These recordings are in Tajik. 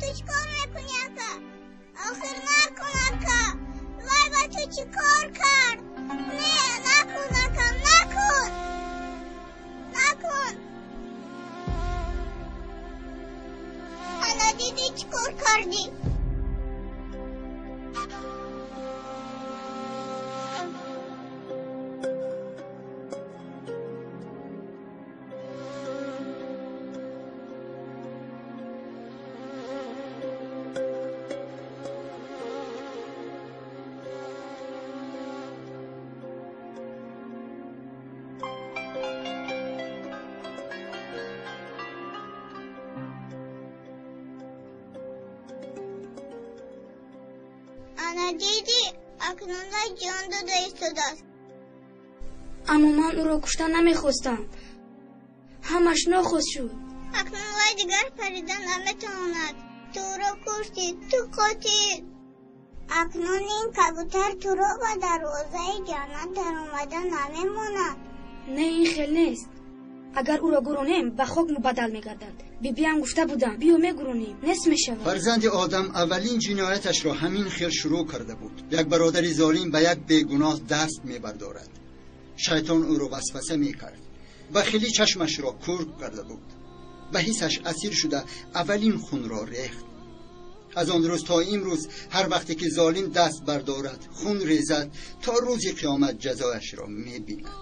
Ту чӣ кор мекунӣ, ака? Охир накун, ака. Вай ба ту чӣ кор кард? Не, накун, ака, накун. Накун. Ана дидӣ чӣ кор кардӣ? Ана дидӣ, акнун вай ҷон дода истодааст. Аммо ман ӯро кушта намехостам. Ҳамаш нохост шуд. Акнун вай дигар парида наметавонад. Ту ӯро куштӣ, ту қотил. Акнун ин кабутар туро ба дарвозаи ҷаннат даромада намемонад. Не, ин хел нест. Агар ӯро гуронем, ба хок мубаддал мегардад. Бибиам гуфта будам, биё мегуронем, нест мешавад. Фарзанди одам аввалин ҷинояташро ҳамин хел шурӯъ карда буд. Як бародари золим ба як бегуноҳ даст мебардорад. Шайтон ӯро васваса мекард. Бахилӣ чашмашро кур карда буд. Ба ҳиссаш асир шуда аввалин хунро рехт. Аз он рӯз то имрӯз ҳар вақте ки золим даст бардорад, хун резад, то рӯзи қиёмат ҷазояшро мебинад.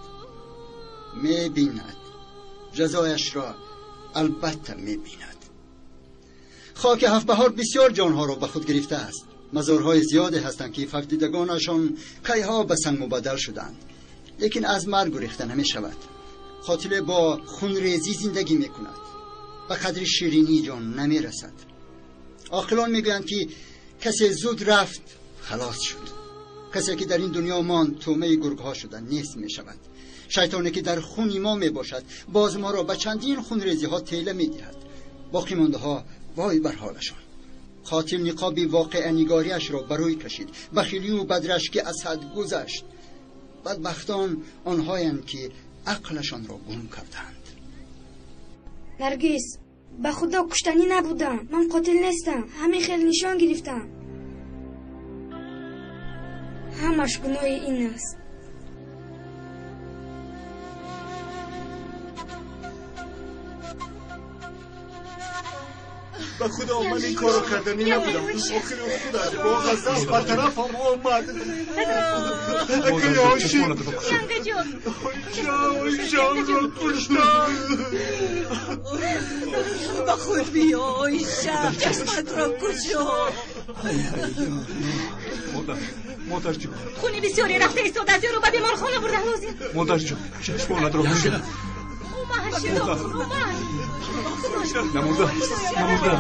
Мебинад. Ҷазояшро албатта мебинад. Хоки ҳафтбаҳор бисёр ҷонҳоро ба худ гирифтааст. Мазорҳои зиёде ҳастанд ки фавтидагонашон кайҳо ба санг мубаддал шуданд, лекин аз марг гурехта намешавад. Қотиле бо хунрезӣ зиндагӣ мекунад, ба қадри ширинии ҷон намерасад. Оқилон мегӯянд ки касе зуд рафт халос шуд, касе ки дар ин дунё монд тӯъмаи гургҳо шуда нест мешавад. Шайтоне ки дар хуни мо мебошад боз моро ба чандин хунрезиҳо тела медиҳад. Боқӣ мондаҳо вой бар ҳолашон. Қотил ниқоби воқеанигориашро ба рӯй кашид. Бахилию бадрашкӣ аз ҳад гузашт. Бадбахтон онҳоянд ки ақлашонро гум карданд. Наргиз, ба худо куштанӣ набудам. Ман қотил нестам. Ҳамин хел нишон гирифтам. Ҳамаш гуноҳи ин аст. Ба худо ман ин корро карданӣ набудам. Охир худаш бо ғазаб ба тарафам омад. Акаи Ҳошим, ҷонро куштам. Ба худ биё, Оиша, чашматро кушо. Модарҷон, хуни бисёре рафта истодааст. Ёро ба беморхона бурдан лозим. Модарҷон, чашмонатро кушо. Умар, шидо, Умар. Намурда, намурда.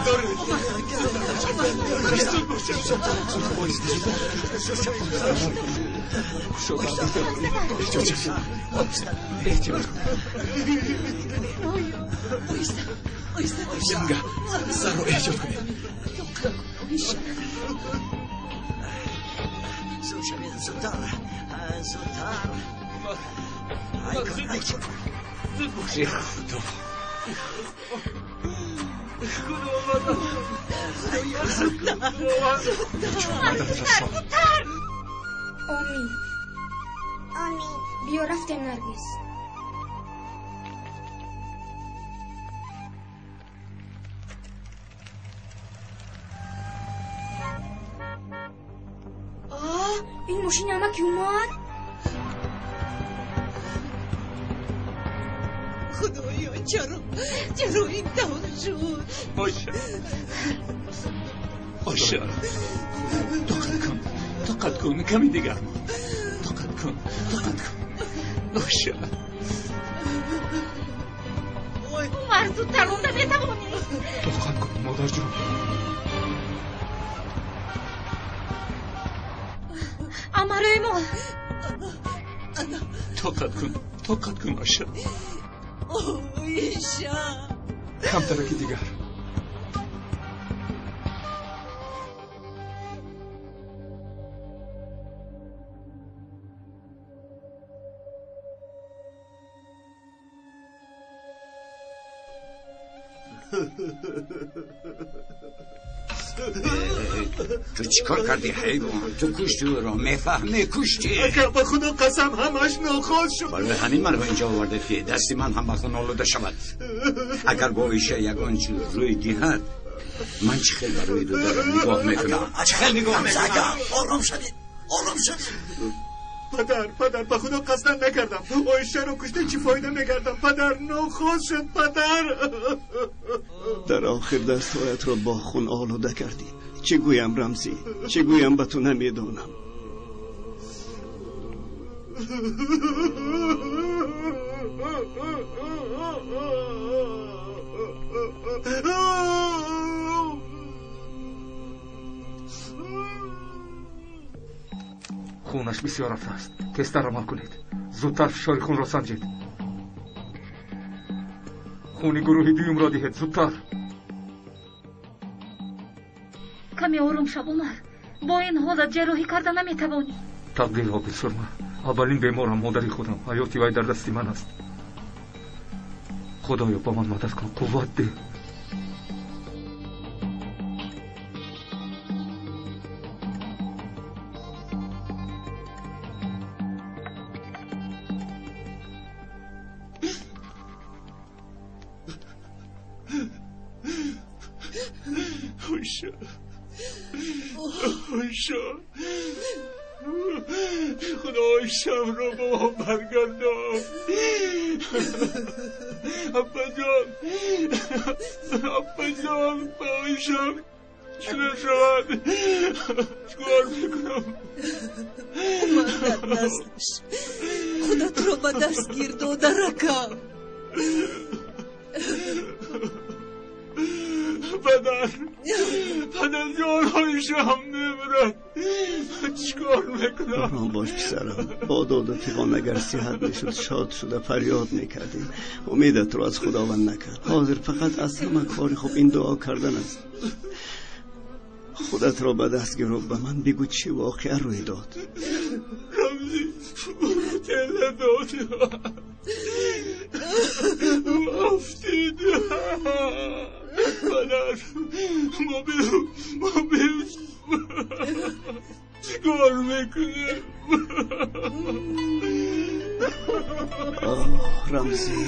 Сарро эҳтиёт кунед. Зудтар. Худо. Омин. Омин. Биё рафтем, Наргиз. Ин мошини амаки Умар? Худоё, чаро ин тавр шуд? Оша, Оша, тоқат кун, тоқат кун, ками дигар монд. Тоқат кун, тоқат кун. Оша. Умар, зудтар ронда метавонӣ? Тоқат кун, модарҷон. Амма рӯймол. Тоқат кун, тоқат кун, Оша. Оиша. Камтараки дигар. Ту чӣ кор кардӣ, ҳайвон? Ту куштӣ ӯро, мефаҳмӣ, куштӣ. Ака, ба Худо қасам, ҳамаш нохост шуд. Барои ҳамин маро инҷо овардед, ки дасти ман ҳам ба хун олуда шавад. Агар бо Оиша ягон чиз рӯй диҳад, ман чӣ хел ба рӯи додарам нигоҳ мекунам? Чӣ хел нигоҳ мекунам? Ором шавед, ором шавед. Падар, падар, ба Худо қасдан накардам. Оишаро кушта чӣ фоида мегардам? Падар, нохост шуд, падар. Дар охир дастҳоятро бо хун олуда кардӣ. Чӣ гӯям, Рамзӣ? Чӣ гӯям ба ту намедонам. Хунаш бисёр рафтааст. Тезтар амал кунед. Зудтар фишори хунро санҷед. Хуни гурӯҳи дуюмро диҳед, зудтар. Каме ором шав, Умар. Бо ин ҳолат ҷарроҳӣ карда наметавонӣ. Тақдирро бисурма. Аввалин беморам модари худам. Ҳаёти вай дар дасти ман аст. Худоё, ба ман мадад кун, қувват деҳ. Оиша, Оиша, Худо Оишамро ба мо баргардон. Аббаҷон, Аббаҷон, ба Оишам чӣ мешавад? Чикор мекунам? Умар, дар наздаш худатро ба даст гир додаракам. Падар, падарҷон, Оишам мемирад. Чикор мекунам? Ором бош, писарам. Бо доду фиғон агар сиҳат мешуд, шод шуда фарёд мекардем. Умедатро аз Худованд накард. Ҳозир фақат аз ҳама кори хуб ин дуо кардан аст. Худатро ба даст гир ва ба ман бигӯ чӣ воқеа рӯй дод. Рамзӣ тела дод, афтид. Падар, мо бе чикор мекунем? Оҳ, Рамзӣ.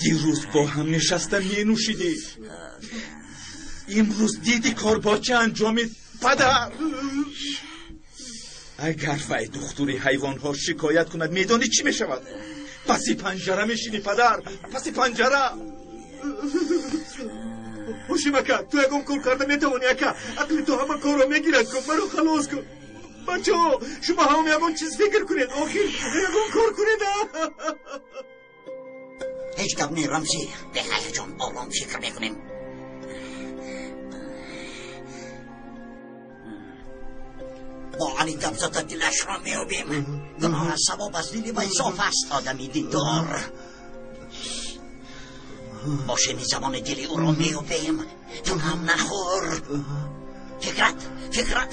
Дирӯз бо ҳам нишаста менӯшидӣ, имрӯз диди кор бо чӣ анҷомид, падар? Агар вай духтури ҳайвонҳо шикоят кунад, медонӣ чӣ мешавад? Паси панҷара мешинӣ, падар, паси панҷара. Ҳошим ака, ту ягон кор карда метавонӣ, ака. Ақли ту ҳама корро мегирад. Кун, маро халос кун. Бачаҳо, шумо ҳам ягон чиз фикр кунед. Охир ягон кор кунед. Ҳеҷ гап не, Рамзӣ. Беҳаяҷон, ором фикр мекунем. Бо Али гап зада дилашро меёбем. Гуноҳ аз савоб аз дили вай соф аст. Одами диндор бошем, замони дили ӯро меёбем. Ту ғам нахӯр. Фикрат, фикрат.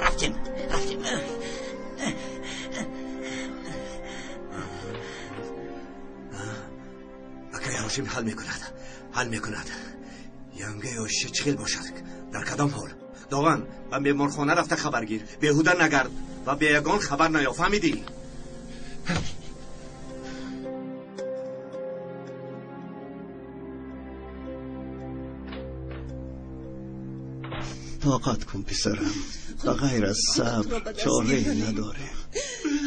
Рафтем, рафтем. Акай Ҳошим ҳал мекунад, ҳал мекунад. Янгаи Оиша чӣ хел бошад? Дар кадом ҳол? Дован, ба беморхона рафта хабаргир. Беҳуда нагард ва бе ягон хабар наё, фаҳмидӣ? Тоқат кун, писарам. Ба ғайр аз сабр чорае надорем.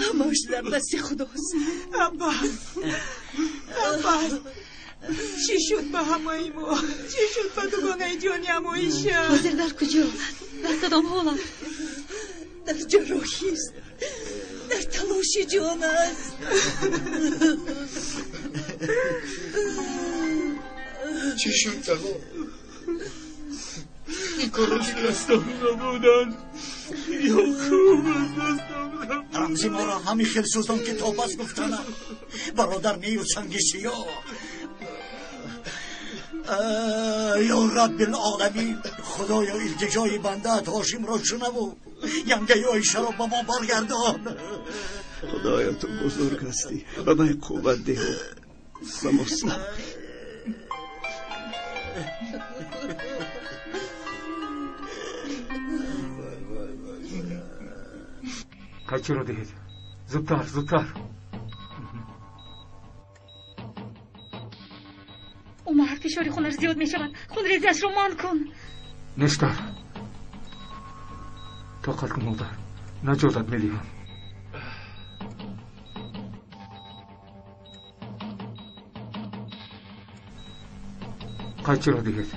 Ҳамаш дар дасти Худост. Абба, абба, чӣ шуд ба ҳамаи мо? Чӣ шуд ба дугонаи ҷониам Оиша? Ҳозир дар куҷо? Дар кадом ҳолат? Дар ҷарроҳист, дар талоши ҷон аст. Чӣ шуд, тағо? Ин корро ки дастам набуданд ё хуб аз дастам рафт. Рамзи моро ҳамин хел сӯзон, ки то бас гуфтанам. Бародар нею санги сиёҳ. Ё Раббилоламин, Худоё, илтиҷои бандаат Ҳошимро шунаву янгаи Оишаро ба мо баргардон. Худоё, ту бузург ҳастӣ, ба ман қувват деҳ ва мо сабр. Қайчиро диҳед. Зудтар, зудтар. Умар, фишори хунаш зиёд мешавад. Хунрезиашро манъ кун. Нештар. Тоқат кун, модар. Наҷотат медиҳам. Қайчиро диҳед.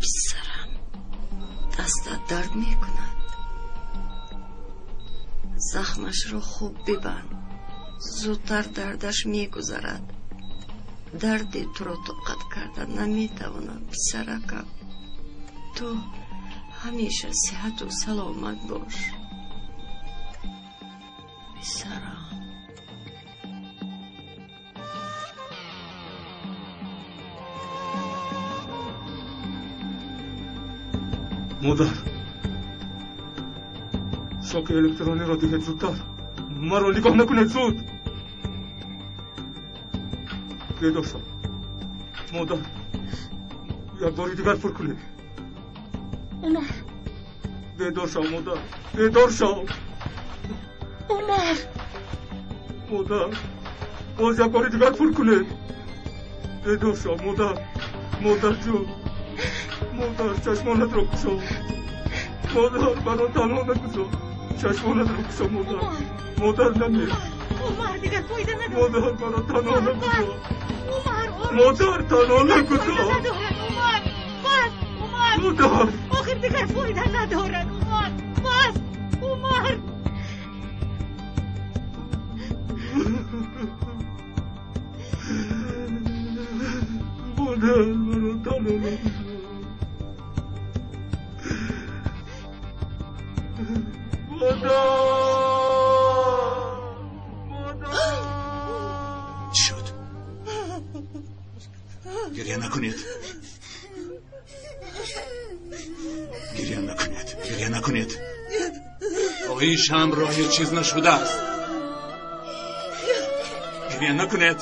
Писарам, дастат дард мекунад. Захмашро хуб бибанд. Зудтар дардаш мегузарад. Дарди туро тоқат карда наметавонам, писаракам. Ту ҳамеша сиҳату саломат бош. Писарам. Модар, шоки электрониро диҳед зудтар. Маро нигоҳ накунед, зуд. Бедор шав. Модар, як бори дигар пур кунед. Умар. Бедор шав, модар. Бедор шав. Умар. Модар, боз як бори дигар пур кунед. Бедор шав, модар. Модар ҷон. Модар, чашмонатро кушо. Модар, маро танҳо нагузор. Чашмонатро кушо, модар. Модар, намир. Умар, дигар фоида надорад. Модар, маро танҳо нагузор. Умар, ором. Модар, танҳо нагузор. Надорад, Умар. Бас, Умар. Модар. Охир дигар фоида надорад, Умар. Бас, Умар. Модар, маро танҳо нагузор. Чӣ шуд? Гиря накунед. Гиря накунед. Гиря накунед. Оишам роҳи чиз нашудааст. Гиря накунед.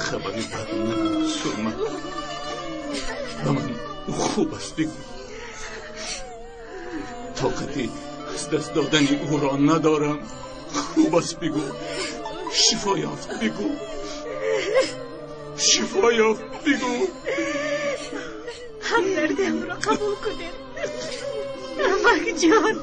Хабари бад набуд, Сурма. Ба ман хуб аст бигӯ. Тоқати аз даст додани ӯро надорам. Хуб аст бигӯ. Шифо ёфт бигӯ. Шифо ёфт бигӯ. Ҳамдардиамро қабул кунед. Амакҷон.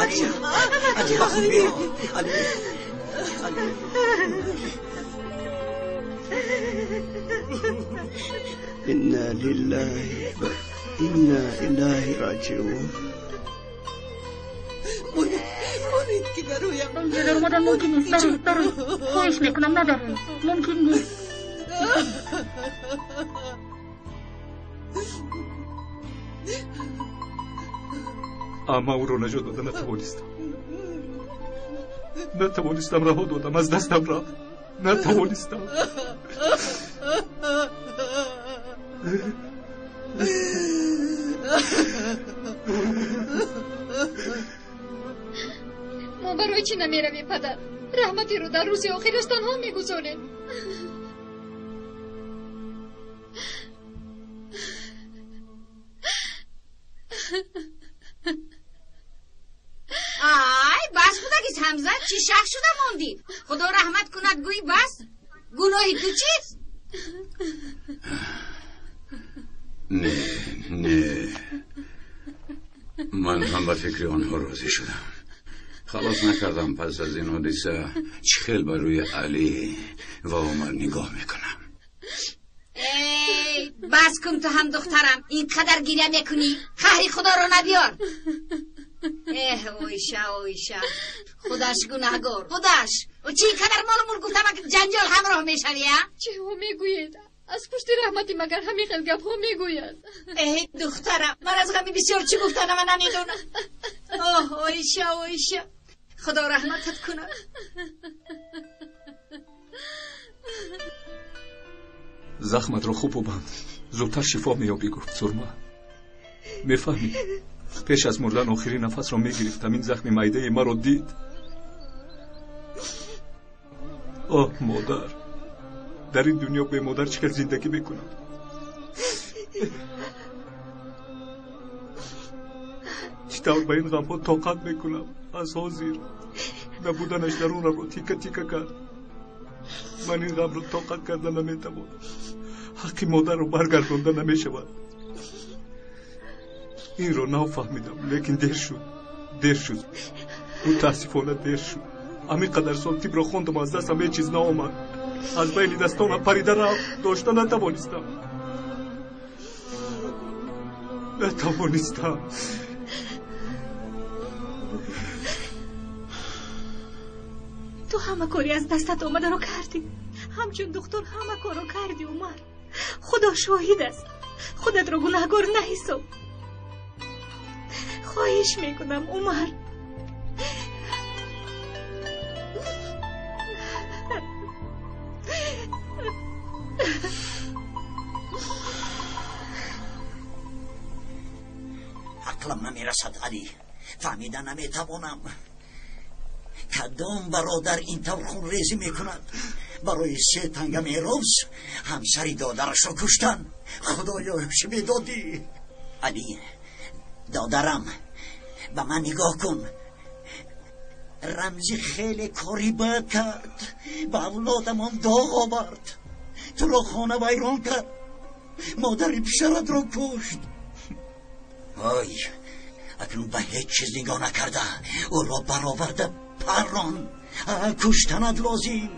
Алия, ба худ биё. Алия, Алия. Инна лиллаҳи ва инна илайҳи роҷиун. Монед ки дароям. Инҷо даромадан мумкин нест. Дароед, дароед. Хоҳиш мекунам, надароед. Мумкин нест. Амма ӯро наҷот дода натавонистам. Натавонистам, раҳо додам, аз дастам рафт. Натавонистам. Мо барои чӣ намеравем, падар? Раҳматиро дар рӯзи охираш танҳо мегузорем. Ай, бас будагист, Ҳамза, чӣ шах шуда мондӣ? Худо раҳмат кунад, гӯӣ бас? Гуноҳи ту чист? Не, не. Ман ҳам ба фикри онҳо розӣ шудам. Халос накардам пас аз ин ҳодиса чӣ хел ба рӯи Алӣ ва Умар нигоҳ мекунам. Эй, бас кун ту ҳам духтарам, ин қадар гиря мекунӣ, қаҳри Худоро набиёр. Эҳ, Оиша, Оиша, худаш гунаҳгор, худаш. Чӣ қадар молу мулк гуфтам, ҷанҷол ҳамроҳ мешавӣ, а? Чиҳо мегӯед? Аз пушти раҳмати магар ҳамин хел гапҳо мегӯяд. Э, духтарам, ман аз ғами бисёр чӣ гуфтанама намедонам. Оҳ, Оиша, Оиша, худо раҳматат кунад. Захматро хуб бубанд, зудтар шифо меёбӣ, гуфт Сурма. Мефаҳмӣ, пеш аз мурдан охирин нафасро мегирифтам, ин захми майдаи маро дид. Оҳ, модар, дар ин дунё бе модар чӣ хел зиндагӣ мекунам? Чӣ тавр ба ин ғамҳо тоқат мекунам? Аз ҳозир набуданаш дарунамро тика тика кард. Ман ин ғамро тоқат карда наметавонам. Ҳаққи модарро баргардонда намешавад. Инро нав фаҳмидам, лекин дер шуд, дер шуд, мутаассифона дер шуд. Ҳамин қадар сол тибро хондам, аз дастам ҳеҷ чиз наомад. Аз байни дастонам парида рафт, дошта натавонистам, натавонистам. Ту ҳама кори аз дастат омадаро кардӣ, ҳамчун духтур ҳама корро кардӣ, Умар. Худо шоҳид аст, худатро гунаҳгор наҳисоб. Хоҳиш мекунам, Умар. Ақлам намерасад, Алӣ, фаҳмида наметавонам. Кадом бародар ин тавр хунрезӣ мекунад? Барои се танга мерос ҳамсари додарашро куштан. Худоё, чӣ медодӣ? Алӣ, додарам, ба ман нигоҳ кун. Рамзӣ хеле кори бад кард, ба авлодамон доғ овард, туро хона вайрон кард, модари писаратро кушт. Ой, акнун ба ҳеҷ чиз нигоҳ накарда ӯро бароварда паррон. Куштанат лозим,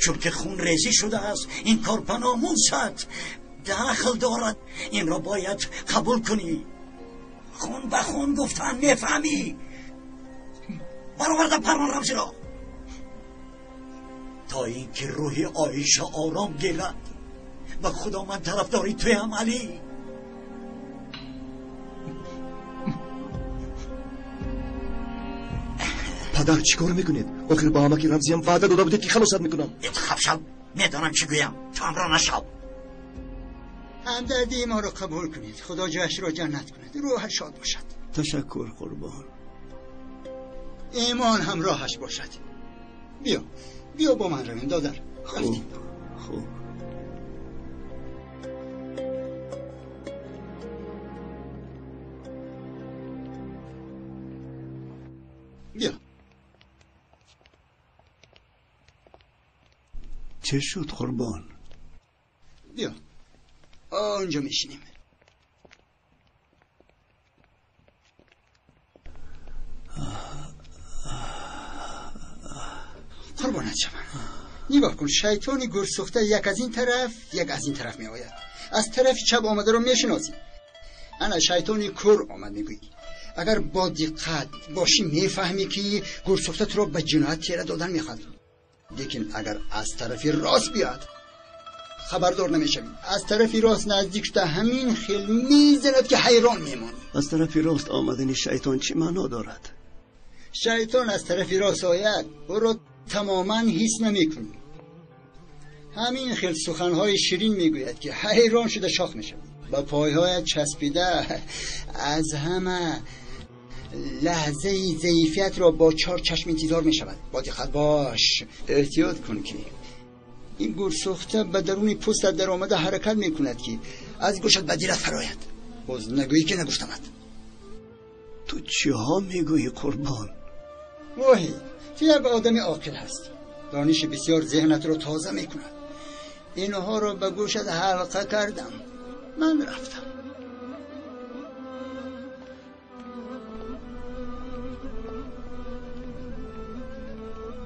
чунки хунрезӣ шудааст. Ин кор ба номусат дахл дорад, инро бояд қабул кунӣ. Хун ба хун гуфтан мефаҳмӣ. Бароварда паррон Рамзиро, то ин ки рӯҳи Оиша ором гирад. Ба Худо, ман тарафдори туям, Алӣ. Падар, чӣ кор мекунед? Охир ба амаки Рамзиям ваъда дода будед, ки халосат мекунам. Интихоб шав, медонам чӣ гӯям, ту ҳамроҳ нашав. Ҳамдардии моро қабул кунед. Худо ҷояшро ҷаннат кунад, рӯҳаш шод бошад. Ташаккур, қурбон. Имон ҳамроҳаш бошад. Биё, биё бо ман равем, додар. Хуб, хуб. Биё. Чӣ шуд, қурбон? Биё, онҷо мешинем. Қурбонат шавам, нигоҳ кун, шайтони гурсӯхта як аз ин тараф, як аз ин тараф меояд. Аз тарафи чап омадаро мешиносӣ. Ана шайтони кур омад, мегӯӣ. Агар бо диққат бошӣ, мефаҳмӣ, ки гурсӯхта туро ба ҷиноят тера додан мехоҳад. Лекин агар аз тарафи рост биёяд, хабардор намешавӣ. Аз тарафи рост наздик шуда ҳамин хел мезанад, ки ҳайрон мемонӣ. Аз тарафи рост омадани шайтон чӣ маъно дорад? Шайтон аз тарафи рост ояд, ӯро тамоман ҳис намекунӣ. Ҳамин хел суханҳои ширин мегӯяд, ки ҳайрон шуда шох мешавӣ. Ба пойҳоят часпида аз ҳама лаҳзаи заифиятро бо чор чашм интизор мешавад. Бо диққат бош, эҳтиёт кун, ки ин гурсӯхта ба даруни пӯстат даромада ҳаракат мекунад, ки аз гӯшат ба дилат фарояд. Боз нагӯӣ, ки нагуфтамад. Ту чиҳо мегӯӣ, қурбон? Воҳӣ, ту як одами оқил ҳастӣ. Дониши бисёр зеҳнатро тоза мекунад. Инҳоро ба гӯшат ҳалқа кардам. Ман рафтам.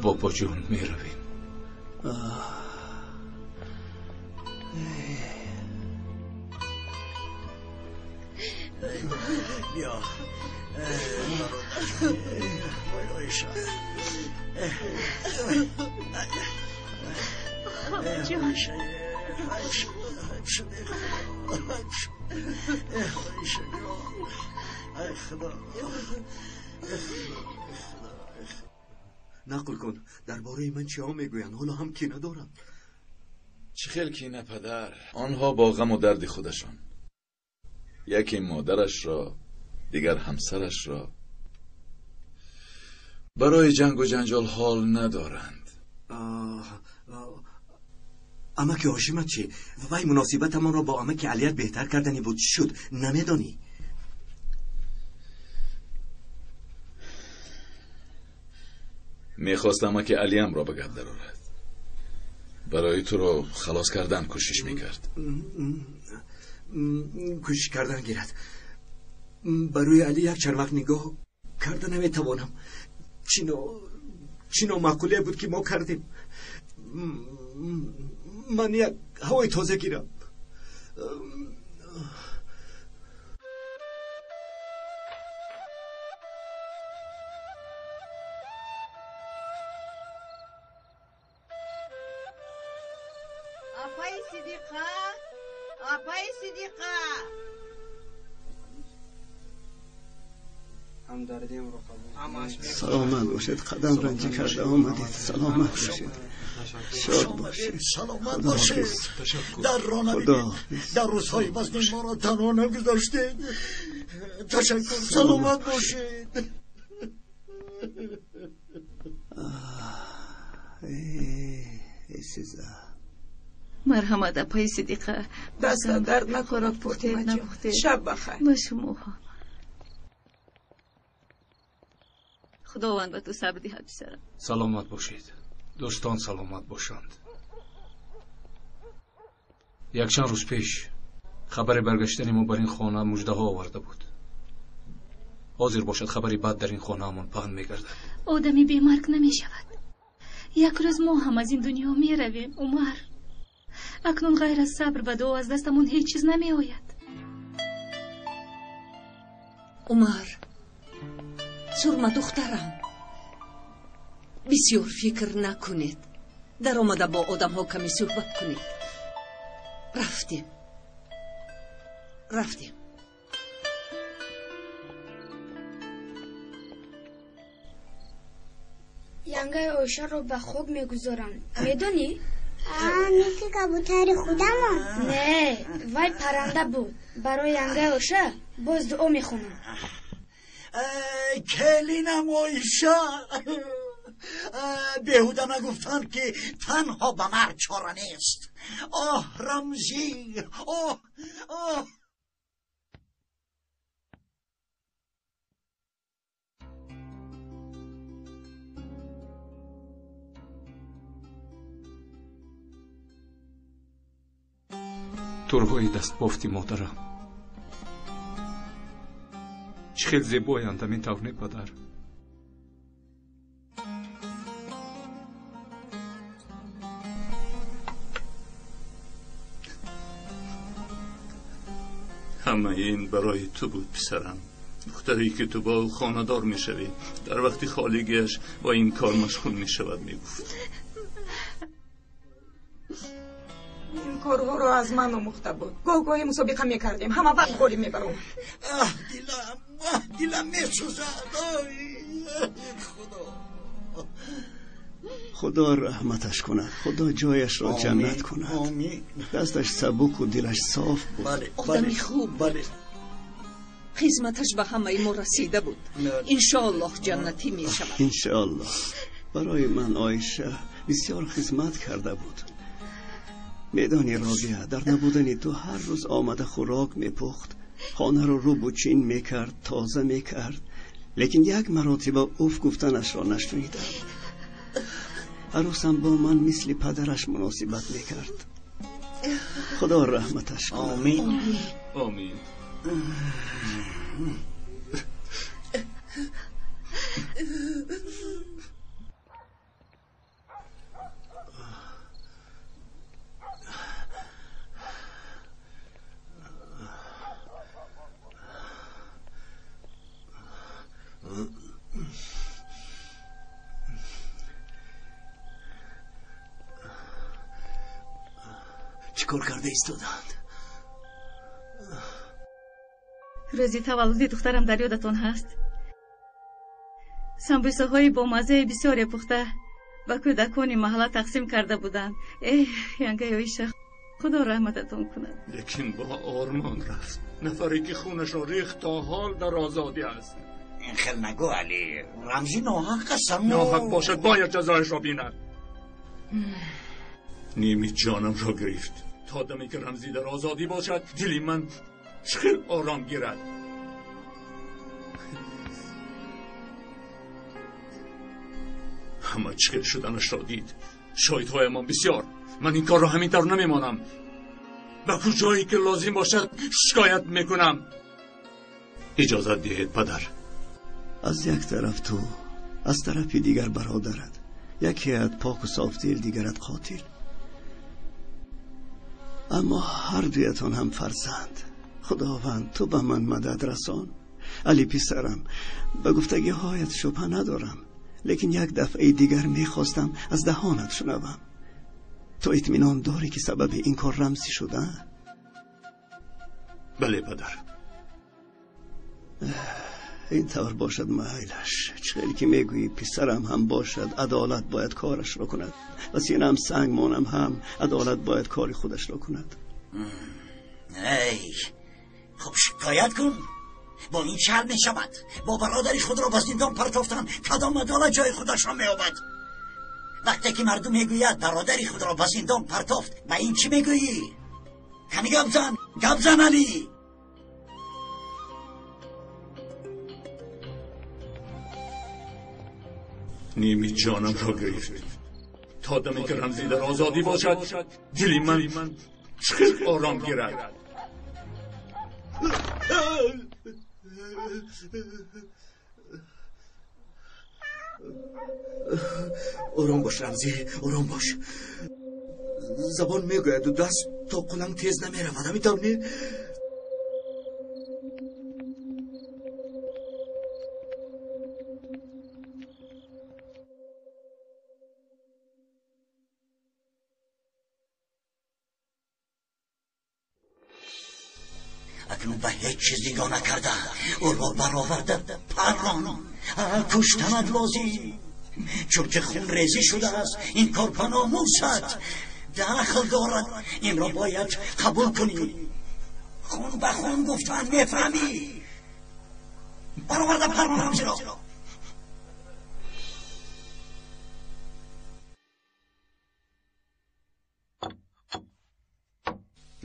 Бобоҷон, меравем. Биё, Оиша. Нақл кун, дар бораи ман чиҳо мегӯянд? Ҳоло ҳам кина дорам. Чӣ хел кина, падар? Онҳо бо ғаму дарди худашон, яке модарашро, дигар ҳамсарашро, барои ҷангу ҷанҷол ҳол надоранд. Амаки ҳошимат чӣ? Вай муносибатамонро бо амаки Алият беҳтар кардани буд. Чӣ шуд, намедонӣ? Мехост амаки Алиямро ба гап дарорад. Барои туро халос кардан кӯшиш мекард. Кӯшиш кардан гирад. Барои Али як чанд вақт нигоҳ карда наметавонам. Чӣ номаъқулие буд, ки мо кардем. Ман як ҳавои тоза гирам. Апаи Сидиқа, апаи Сидиқа. Саломат бошед, қадам ранҷа карда омадед. Саломат бошед, шод бошед. Саломат бошед. Дарро набинед, дар рӯзҳои вазнин моро танҳо нагузоштед. Ташаккур, саломат бошед. Марҳамат, апаи Сидиқа. Дастат дард накунад, Фотимаҷон. Шаб бахайр. Ба шумо ҳам. Худованд ба ту сабр диҳад, писарам. Саломат бошед, дӯстон, саломат бошанд. Якчанд рӯз пеш хабари баргаштани мо бар ин хона муждаҳо оварда буд. Ҳозир бошад, хабари бад дар ин хонаамон паҳн мегардад. Одами бемарг намешавад. Як рӯз мо ҳам аз ин дунё меравем, Умар. Акнун ғайр аз сабр ва дуо аз дастамон ҳеҷ чиз намеояд. Умар, сурма духтарам, бисёр фикр накунед. Даромада бо одамҳо каме суҳбат кунед. Рафтем, рафтем. Янгаи Оишаро ба хок мегузоранд, медонӣ? Мисли кабутари худамон? Не, вай парранда буд. Барои янгаи Оиша боз дуо мехонам. Келинам Оиша, беҳуда нагуфтанд, ки танҳо ба марг чора нест. Оҳ, Рамзӣ, оҳ, оҳ. Турҳои дастбофти модарам чӣ хел зебоянд, ҳамин тавр не, падар? Ҳамаи ин барои ту буд, писарам. Духтаре, ки ту бо ӯ хонадор мешавӣ, дар вақти холигиаш бо ин кор машғул мешавад, мегуфт. Ин корҳоро аз ман омӯхта буд. Гоҳ гоҳе мусобиқа мекардем, ҳама вақт ғолиб мебаромад. Аҳ, дилам, аҳ, дилам месӯзад. Ой, Худо. Худо раҳматаш кунад, Худо ҷояшро ҷаннат кунад. Дасташ сабуку дилаш соф буд. Одами хуб, бале. Хизматаш ба ҳамаи мо расида буд. Иншоаллоҳ ҷаннатӣ мешавад. Иншоаллоҳ. Барои ман Оиша бисёр хизмат карда буд. Медонӣ, Робия, дар набудани ту ҳар рӯз омада хӯрок мепухт, хонаро рӯбу чин мекард, тоза мекард, лекин як маротиба уф гуфтанашро нашунидам. Арӯсам бо ман мисли падараш муносибат мекард. Худо раҳматаш кунад. Омин, омин. кор карда истодаанд? Рӯзи таваллуди духтарам дар ёдатон ҳаст? Самбусаҳои бомаззаи бисёре пухта ба кӯдакони маҳалла тақсим карда буданд. Эҳ, янгаи Оиша, худо раҳмататон кунад. Лекин бо ормон рафт. Нафаре ки хунашро рехт то ҳол дар озодӣ аст. Ин хел нагӯ, Алӣ. Рамзӣ ноҳақ аст. Ноҳақ бошад, бояд ҷазояшро бинад. Ними ҷонамро гирифт. То даме ки Рамзӣ дар озодӣ бошад, дили ман чӣ хел ором гирад. Ҳама чӣ хел шуданашро дид. Шоҳидҳоямон бисёр. Ман ин корро ҳамин тавр намемонам. Ба куҷое ки лозим бошад шикоят мекунам. Иҷозат диҳед, падар. Аз як тараф ту, аз тарафи дигар бародарат. Якеат поку софдил, дигарат қотил. Аммо ҳар дуятон ҳам фарзанд. Худованд, ту ба ман мадад расон. Али писарам, ба гуфтагиҳоят шубҳа надорам, лекин як дафъаи дигар мехостам аз даҳонат шунавам. Ту итминон дорӣ ки сабаби ин кор Рамзӣ шуда? Бале, падар. Ин тавр бошад, майлаш. Чӣ хеле ки мегӯӣ, писарам ҳам бошад, адолат бояд корашро кунад ва синам санг монам ҳам адолат бояд кори худашро кунад. Эй, хуб шикоят кун. Бо ин чӣ ҳал мешавад? Бо бародари худро ба зиндон партофтан кадом адолат ҷои худашро меёбад? Вақте ки мардум мегӯяд бародари худро ба зиндон партофт, ба ин чӣ мегӯӣ? Ками гап зан, гап зан, Алӣ. Ними ҷонамро гирифт. То даме ки Рамзӣ дар озодӣ бошад, дили ман чӣ хел ором гирад. Ором бош, Рамзӣ, ором бош. Забон мегӯяду даст то қулам тез намеравад. Ҳамин тавр не? Акнун ба ҳеҷ чиз нигоҳ накарда ӯро бароварда паррон. Куштанат лозим, чунки хунрезӣ шудааст. Ин кор ба номусат дахл дорад. Инро бояд қабул кунӣ. Хун ба хун гуфтан мефаҳмӣ. Бароварда паррон Рамзиро.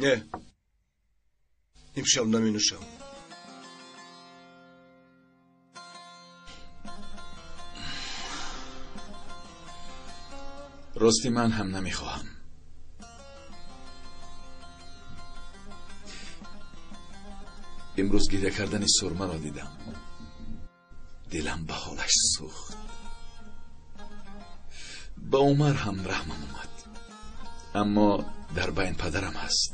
Не, имшаб наменӯшам. Рости ман ҳам намехоҳам. Имрӯз гиря кардани Сурмаро дидам. Дилам ба ҳолаш сӯхт. Ба Умар ҳам раҳмам омад. Аммо дар байн падарам ҳаст.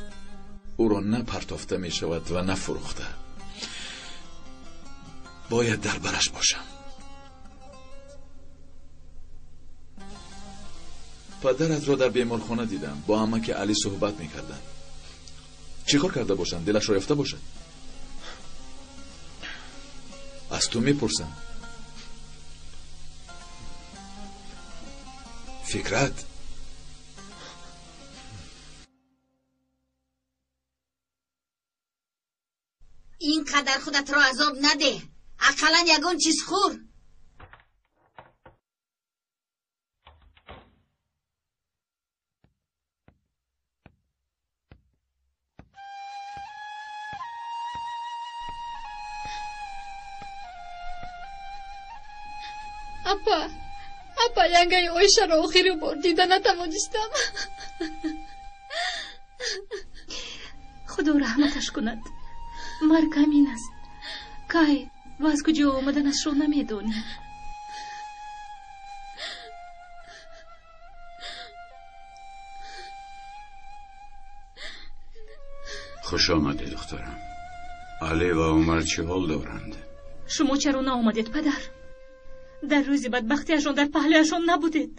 Ӯро на партофта мешавад ва на фурӯхта. Бояд дар бараш бошам. Падаратро дар беморхона дидам. Бо амаки Алӣ суҳбат мекарданд. Чӣ кор карда бошанд? Дилашро ёфта бошад? Аз ту мепурсам. Фикрат, ин қадар худатро азоб надеҳ. Ақаллан ягон чиз хӯр. Апа, апа, янгаи Оишаро охири бор дида натавонистам. Худо раҳматаш кунад. Марг ҳамин аст. Кай ва аз куҷо омаданашро намедонӣ. Хуш омадӣ, духтарам. Алӣ ва Умар чӣ ҳол доранд? Шумо чаро наомадед, падар? Дар рӯзи бадбахтиашон дар паҳлӯяшон набудед.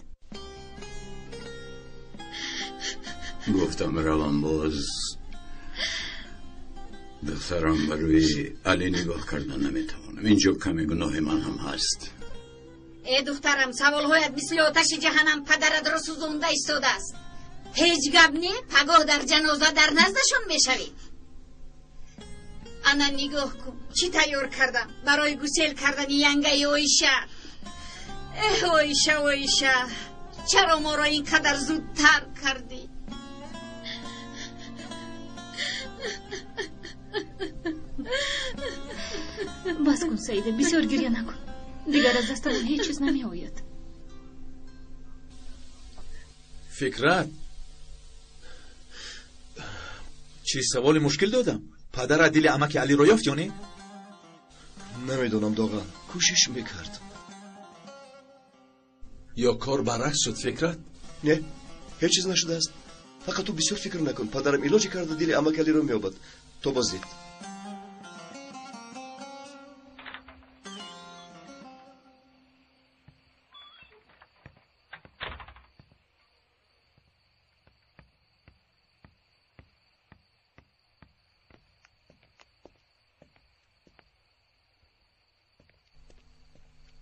Гуфтам равам боз. Духтарам, ба рӯи Алӣ нигоҳ кардан наметавонам. Инҷо каме гуноҳи ман ҳам ҳаст. Э духтарам, саволҳоят мисли оташи ҷаҳаннам падаратро сӯзонда истодааст. Ҳеҷ гап не, пагоҳ дар ҷаноза дар наздашон мешавӣ. Ана нигоҳ кун, чӣ тайёр кардам барои гусел кардани янгаи Оиша. Эҳ, Оиша, Оиша, чаро моро ин қадар зуд тарк кардӣ? Бас кун, Саида, бисёр гиря накун. Дигар аз дастамон ҳеҷ чиз намеояд. Фикрат, чӣ саволи мушкил додам? Падарат дили амаки Алиро ёфт ё не? Намедонам, Доған, кӯшиш мекард. Ё кор баръакс шуд, Фикрат? Не, ҳеҷ чиз нашудааст. Фақат ту бисёр фикр накун. Падарам илоҷе карда дили амаки Алиро меёбад. То боздид.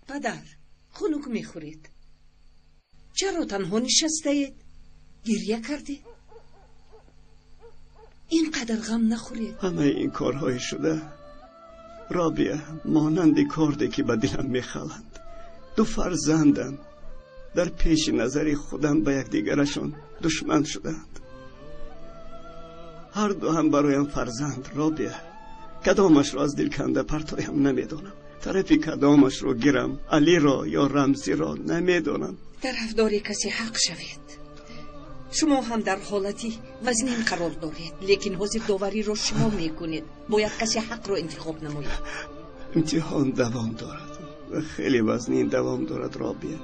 Падар, хунук мехӯред. Чаро танҳо нишастаед? Гиря кардед? Ин қадар ғам нахӯред. Ҳамаи ин корҳои шуда, Робия, монанди корде ки ба дилам мехаланд. Ду фарзандам дар пеши назари худам ба якдигарашон душман шудаанд. Ҳар ду ҳам бароям фарзанд, Робия. Кадомашро аз дил канда партоям намедонам. Тарафи кадомашро гирам, Алиро ё Рамзиро, намедонам. Тарафдори касе ҳақ шавед. Шумо ҳам дар ҳолати вазнин қарор доред, лекин ҳозир довариро шумо мекунед. Бояд касе ҳақро интихоб намояд. Имтиҳон давом дорад ва хеле вазнин давом дорад, Робия.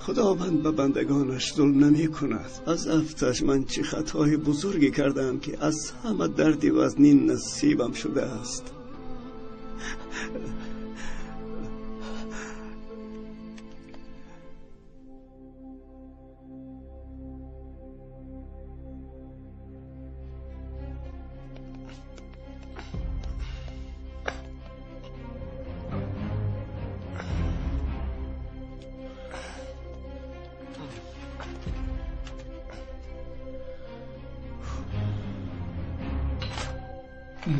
Худованд ба бандагонаш зулм намекунад. Аз афташ ман чӣ хатои бузурге кардаам, ки аз ҳама дарди вазнин насибам шудааст.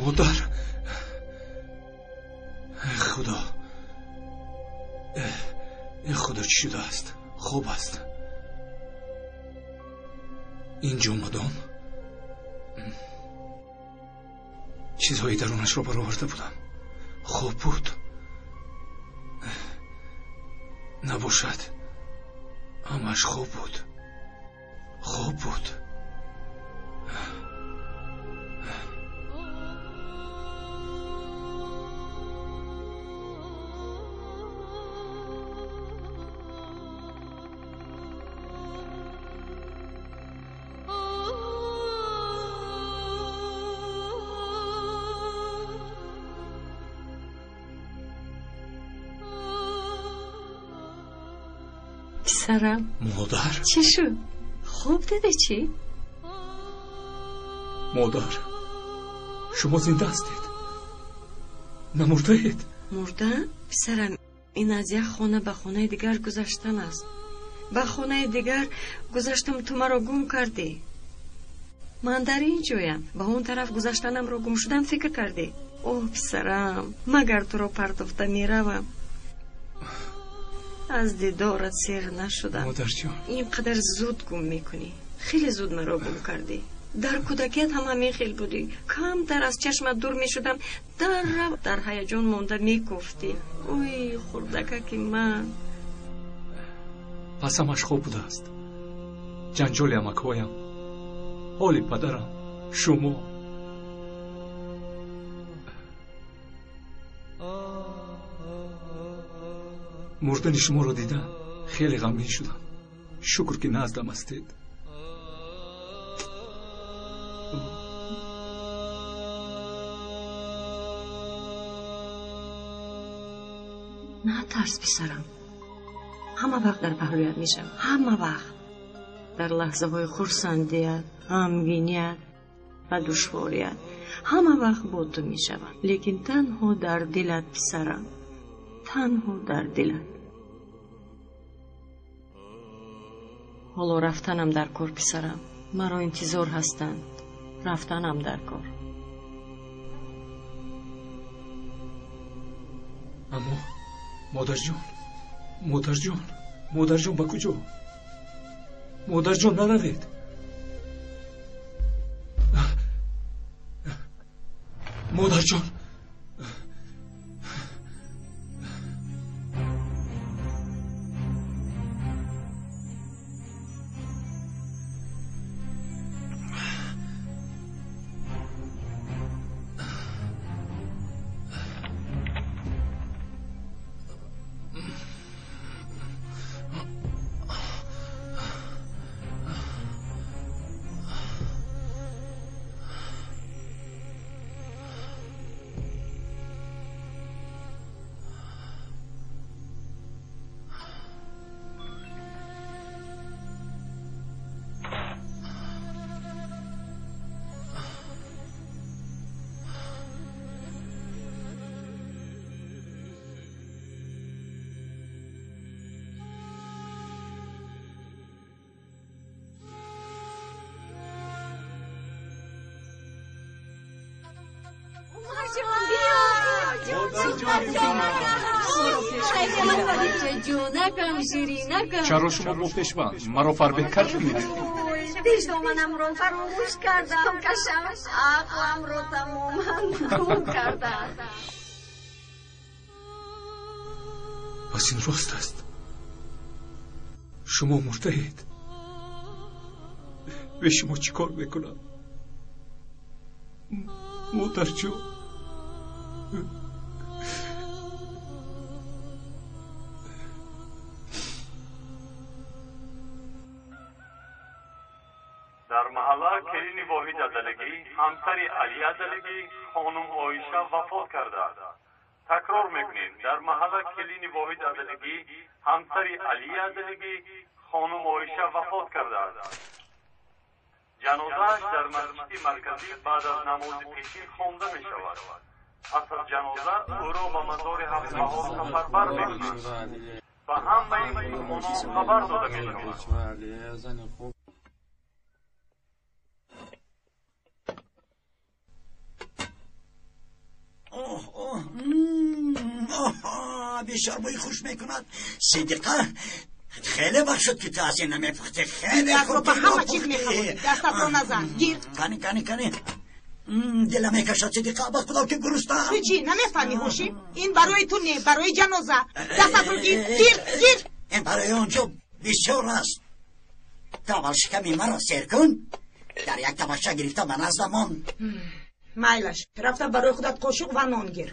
Модар, худо, худо, чӣ шудааст? Хоб аст. Инҷо мадом чизҳои дарунашро бароварда будам. Хоб буд. Набошад, ҳамааш хоб буд. Хоб буд. پسرم. مادر، چی شد؟ خوب دیده چی؟ مادر، شما زنده هستید، نمرده اید. مردم؟ پسرم، این از یک خانه به خانه دیگر گذشتن است. به خانه دیگر گذشتم، تو مرا گم کردی. من در این جایم، به اون طرف گذشتنم را گم شدم فکر کردی. اوه پسرم، مگر تو را پرتافته میروم. از دیدارت سیر نشدم. مادر جان، اینقدر زود گم میکنی. خیلی زود مرا گم کردی. در کودکیت هم همین خیل بودی. کمتر از چشمت دور میشدم، در رو در هیجان مانده میگفتی اوی خردکک من. پس همش خوب بوده است. جنجال امک‌هایم، حال پدرم، شما. مردن شما را دیدم خیلی غمگین شدم. شکر که نزدم هستید. نه ترس پسرم، همه وقت در پهلویت میشم، همه وقت. Дар лаҳзаҳои хурсандият, ғамгиният ва душворият ҳама вақт бо ту мешавам, лекин танҳо дар дилат, писарам, танҳо дар дилат. Ҳоло рафтанам дар кор, писарам, маро интизор ҳастанд. Рафтанам дар кор. Аммо модарҷон, модарҷон, модарҷон, ба куҷо? Модарҷон, наравед. Модарҷон. Чаро шумо бо пешбанд маро фарбеҳ кардед? Пешдоманамро фаромӯш кардам, кашам ақламро тамоман гум кардам. Пас ин рост аст, шумо мурдаед. Бе шумо чӣ кор мекунам, модарҷон? Дар маҳалла келини Воҳид Адалигӣ, ҳамсари Али Адалигӣ, хонум Оиша вафот кардааст. Такрор мекунем, дар маҳалла келини Воҳид Адалигӣ, ҳамсари Али Адалигӣ, хонум Оиша вафот кардааст. Ҷанозааш дар масҷиди марказӣ баъд аз намози пешин хонда мешавад. Пас аз ҷаноза ӯро ба мазори ҳафтбаҳор сафарбар мекунанд. Ба ҳамаи мусулмонон хабар дода мешавад. Оҳ, оҳ, оҳ, бисёр бӯи хуш мекунад. Сидиқа, хеле вақт шуд, ки ту аз ин намепухтӣ. Хеле хуб ба ҳама чиз мехӯрӣ. Дастатро назан. Гир. Кани, кани, кани. Дилам мекашад, Сидиқа, ба худо ки гурустам. Ту чӣ намефаҳмӣ, Ҳошим? Ин барои ту не, барои ҷаноза. Дастатро гир, гир, гир. Ин барои он ҷо бисёр аст. Ту аввал шиками маро сер кун. Дар як табақча гирифта ба наздамон. Майлаш, рафта барои худат қошуқ ва нон гир.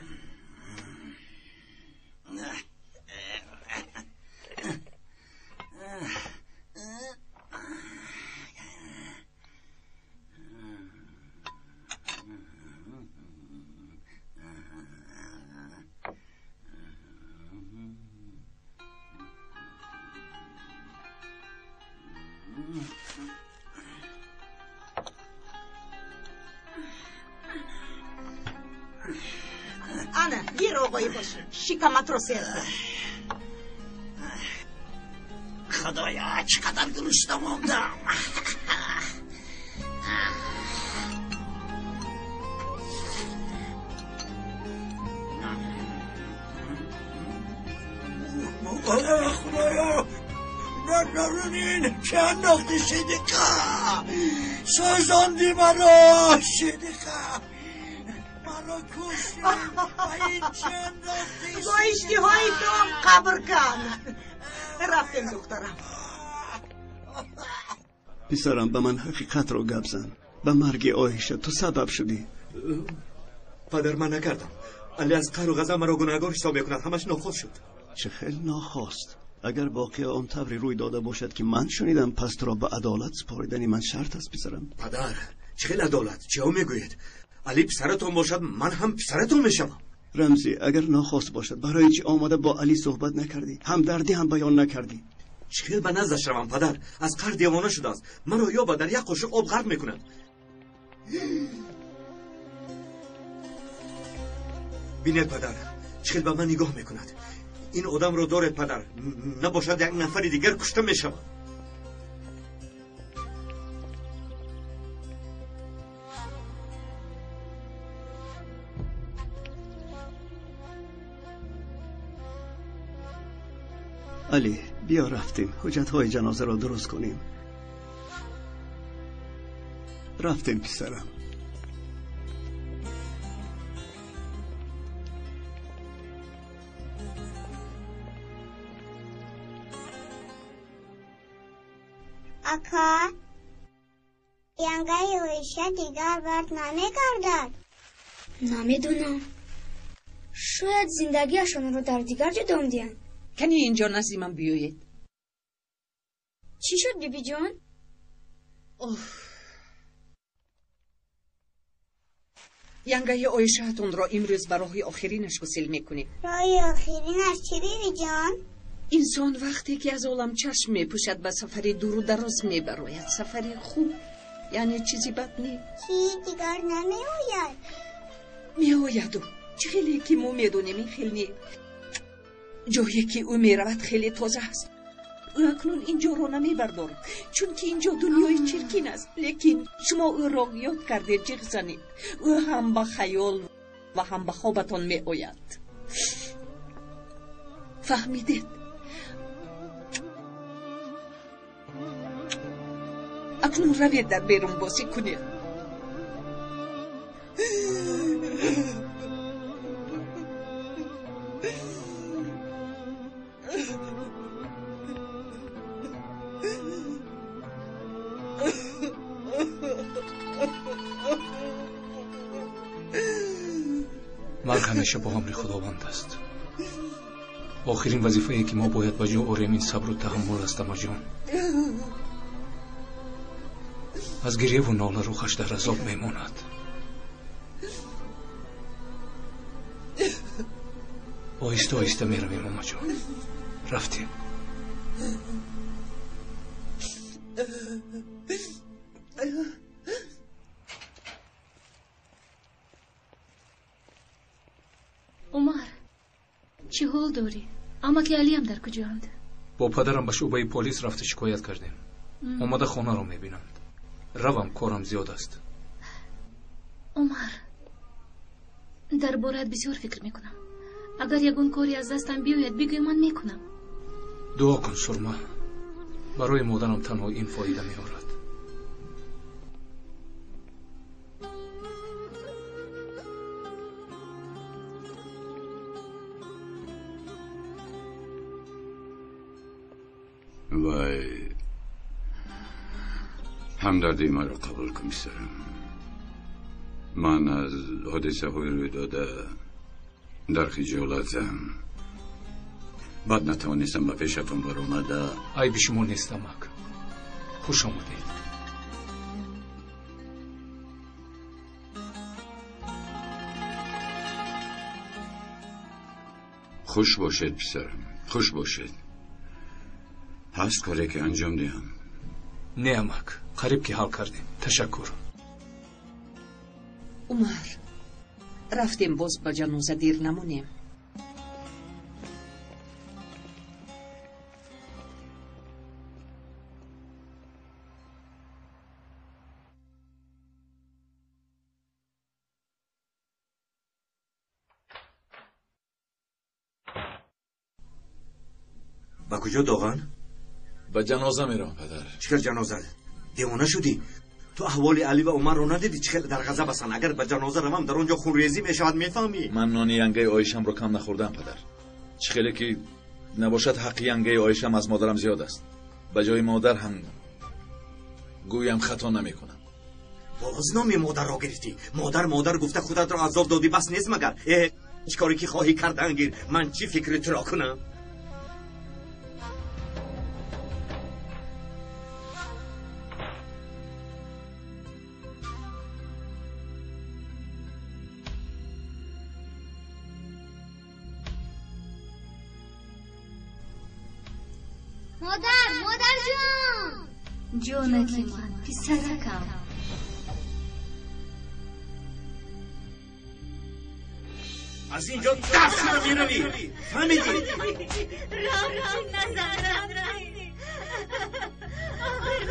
Ана, гир, оғои Ҳошим, шикаматро сер кун. Худоя, чӣ қадар гурусна мондам. Худоё, дар дарун ин чӣ андохтӣ, Сидиқа? Сӯзонди маро, Сидиқа. Маро кушти ва ин чӣ андохтӣ? Бо иштиҳои том қабр кан. Рафтем, духтарам. Писарам, ба ман ҳақиқатро гап зан. Ба марги Оиша ту сабаб шудӣ. Падар, ман накардам. Али аз қаҳру ғазаб маро гунаҳгор ҳисоб мекунад. Ҳамаш нохост шуд. Чӣ хел нохост? Агар воқеа он тавре рӯй дода бошад, ки ман шунидам, пас туро ба адолат супоридани ман шарт аст, писарам. Падар, чӣ хел адолат? Чиҳо мегӯед? Али писаратон бошад, ман ҳам писаратон мешавам. Рамзӣ, агар нохост бошад, барои чӣ омада бо Али суҳбат накардӣ? Ҳамдардӣ ҳам баён накардӣ? Чӣ хел ба наздаш равам, падар? Аз қаҳр девона шудааст. Маро ёба дар як қошуқ об ғарқ мекунад. Бинед, падар, чӣ хел ба ман нигоҳ мекунад. Ин одамро доред, падар, набошад як нафари дигар кушта мешавад. Алӣ, биё рафтем, ҳуҷҷатҳои ҷанозаро дуруст кунем. Рафтем, писарам. Ака, янгаи Оиша дигар бард намегардад? Намедонам. Шояд зиндагиашонро дар дигар ҷо давом диҳанд. Кани инҷо назди ман биёед. Чӣ шуд, бибиҷон? Янгаи Оишаатонро имрӯз ба роҳи охиринаш гусел мекунем. Роҳи охиринаш чӣ, бибиҷон? Инсон вақте ки аз олам чашм мепӯшад, ба сафари дуру дароз мебарояд. Сафари хуб, яъне чизи бад не. Чӣ, дигар намеояд? Меояду. Чӣ хеле ки мо медонем, ин хел не. Ҷое ки ӯ меравад хеле тоза аст. Ӯ акнун ин ҷоро намебардорад, чунки ин ҷо дунёи чиркин аст. Лекин шумо ӯро ёд кардед, ҷиғ занед. Ӯ ҳам ба хаёл ва ҳам ба хобатон меояд. Фаҳмидед? Акнун равед дар берун бозӣ кунед. Марг ҳамеша бо амри Худованд аст. Охирин вазифае ки мо бояд ба ҷо орем ин сабру таҳаммул аст, амаҷон. Аз гиреву нола рӯҳаш дар азоб мемонад. Оҳиста оҳиста меравем, амаҷон. Рафтем. Умар, чӣ ҳол дорӣ? Амаки Алиам дар куҷоанд? Бо падарам ба шӯъбаи полис рафта шикоят кардем. Омада хонаро мебинанд. Равам, корам зиёд аст. Умар, дар бораат бисёр фикр мекунам. Агар ягон коре аз дастам биёяд, бигӯй, ман мекунам. Дуо кун, Сурма. Барои модарам танҳо ин фоида меорад. Вай, ҳамдардии маро қабул кун, писарам. Ман аз ҳодисаҳои рӯйдода дар хиҷолатам. Баъд натавонистам ба пешатон баромада. Айби шумо нест, амак. Хуш омадед. Хуш бошед, писарам, хуш бошед. Ҳаст коре ки анҷом диҳам? Не, амак, қариб ки ҳал кардем. Ташаккур. Умар, рафтем, боз ба ҷаноза дер намонем. Ба куҷо, Доған? Ба ҷаноза меравам, падар. Чӣ хел ҷаноза? Девона шудӣ? Ту аҳволи Алӣ ва Умарро надидӣ, чӣ хел дар ғазаб ҳастанд? Агар ба ҷаноза равам, дар он ҷо хунрезӣ мешавад, мефаҳмӣ? Ман нони янгаи Оишамро кам нахӯрдам, падар. Чӣ хеле ки набошад, ҳаққи янгаи Оишам аз модарам зиёд аст. Ба ҷои модар ҳам гӯям хато намекунам. Боз номи модарро гирифтӣ. Модар, модар гуфта худатро азоб додӣ, бас нест магар? Э, чӣ коре ки хоҳӣ кардан гир, ман чӣ фикри туро кунам? Модар, модарҷон! Ҷонаки ман, писаракам. Аз ин ҷо дафт шуда меравӣ, фаҳмидӣ?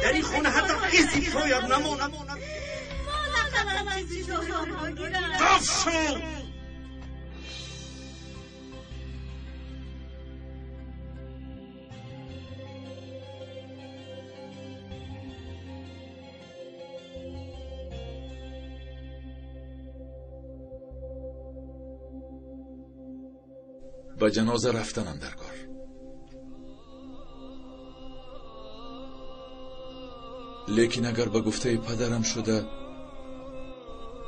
Дар ин хона ҳатто изи поят намонад. Дафт шав! Ба ҷаноза рафтанам дар кор. Лекин агар ба гуфтаи падарам шуда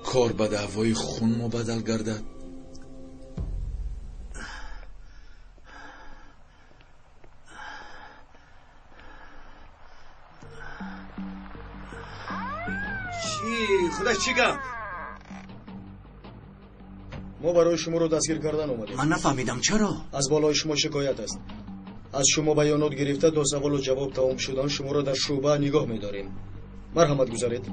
кор ба даъвои хун мубаддал гардад, чӣ худаш чӣ гап? Мо барои шуморо дастгир кардан омадем. Ман нафаҳмидам чаро? Аз болои шумо шикоят аст. Аз шумо баёнот гирифта то саволу ҷавоб тамом шудан шуморо дар шӯъба нигоҳ медорем. Марҳамат, гузаред.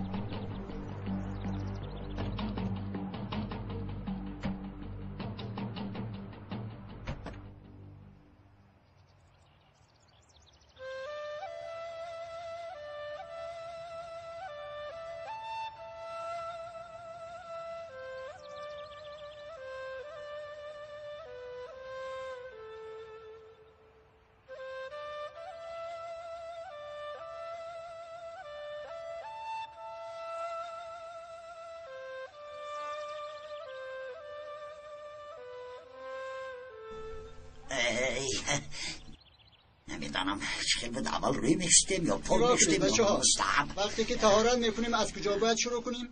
Намедонам чӣ хел буд, аввал рӯй мешустем ё пол мешустем ё мустаҳаб. Вақте ки таҳорат мекунем аз куҷо бояд шурӯъ кунем?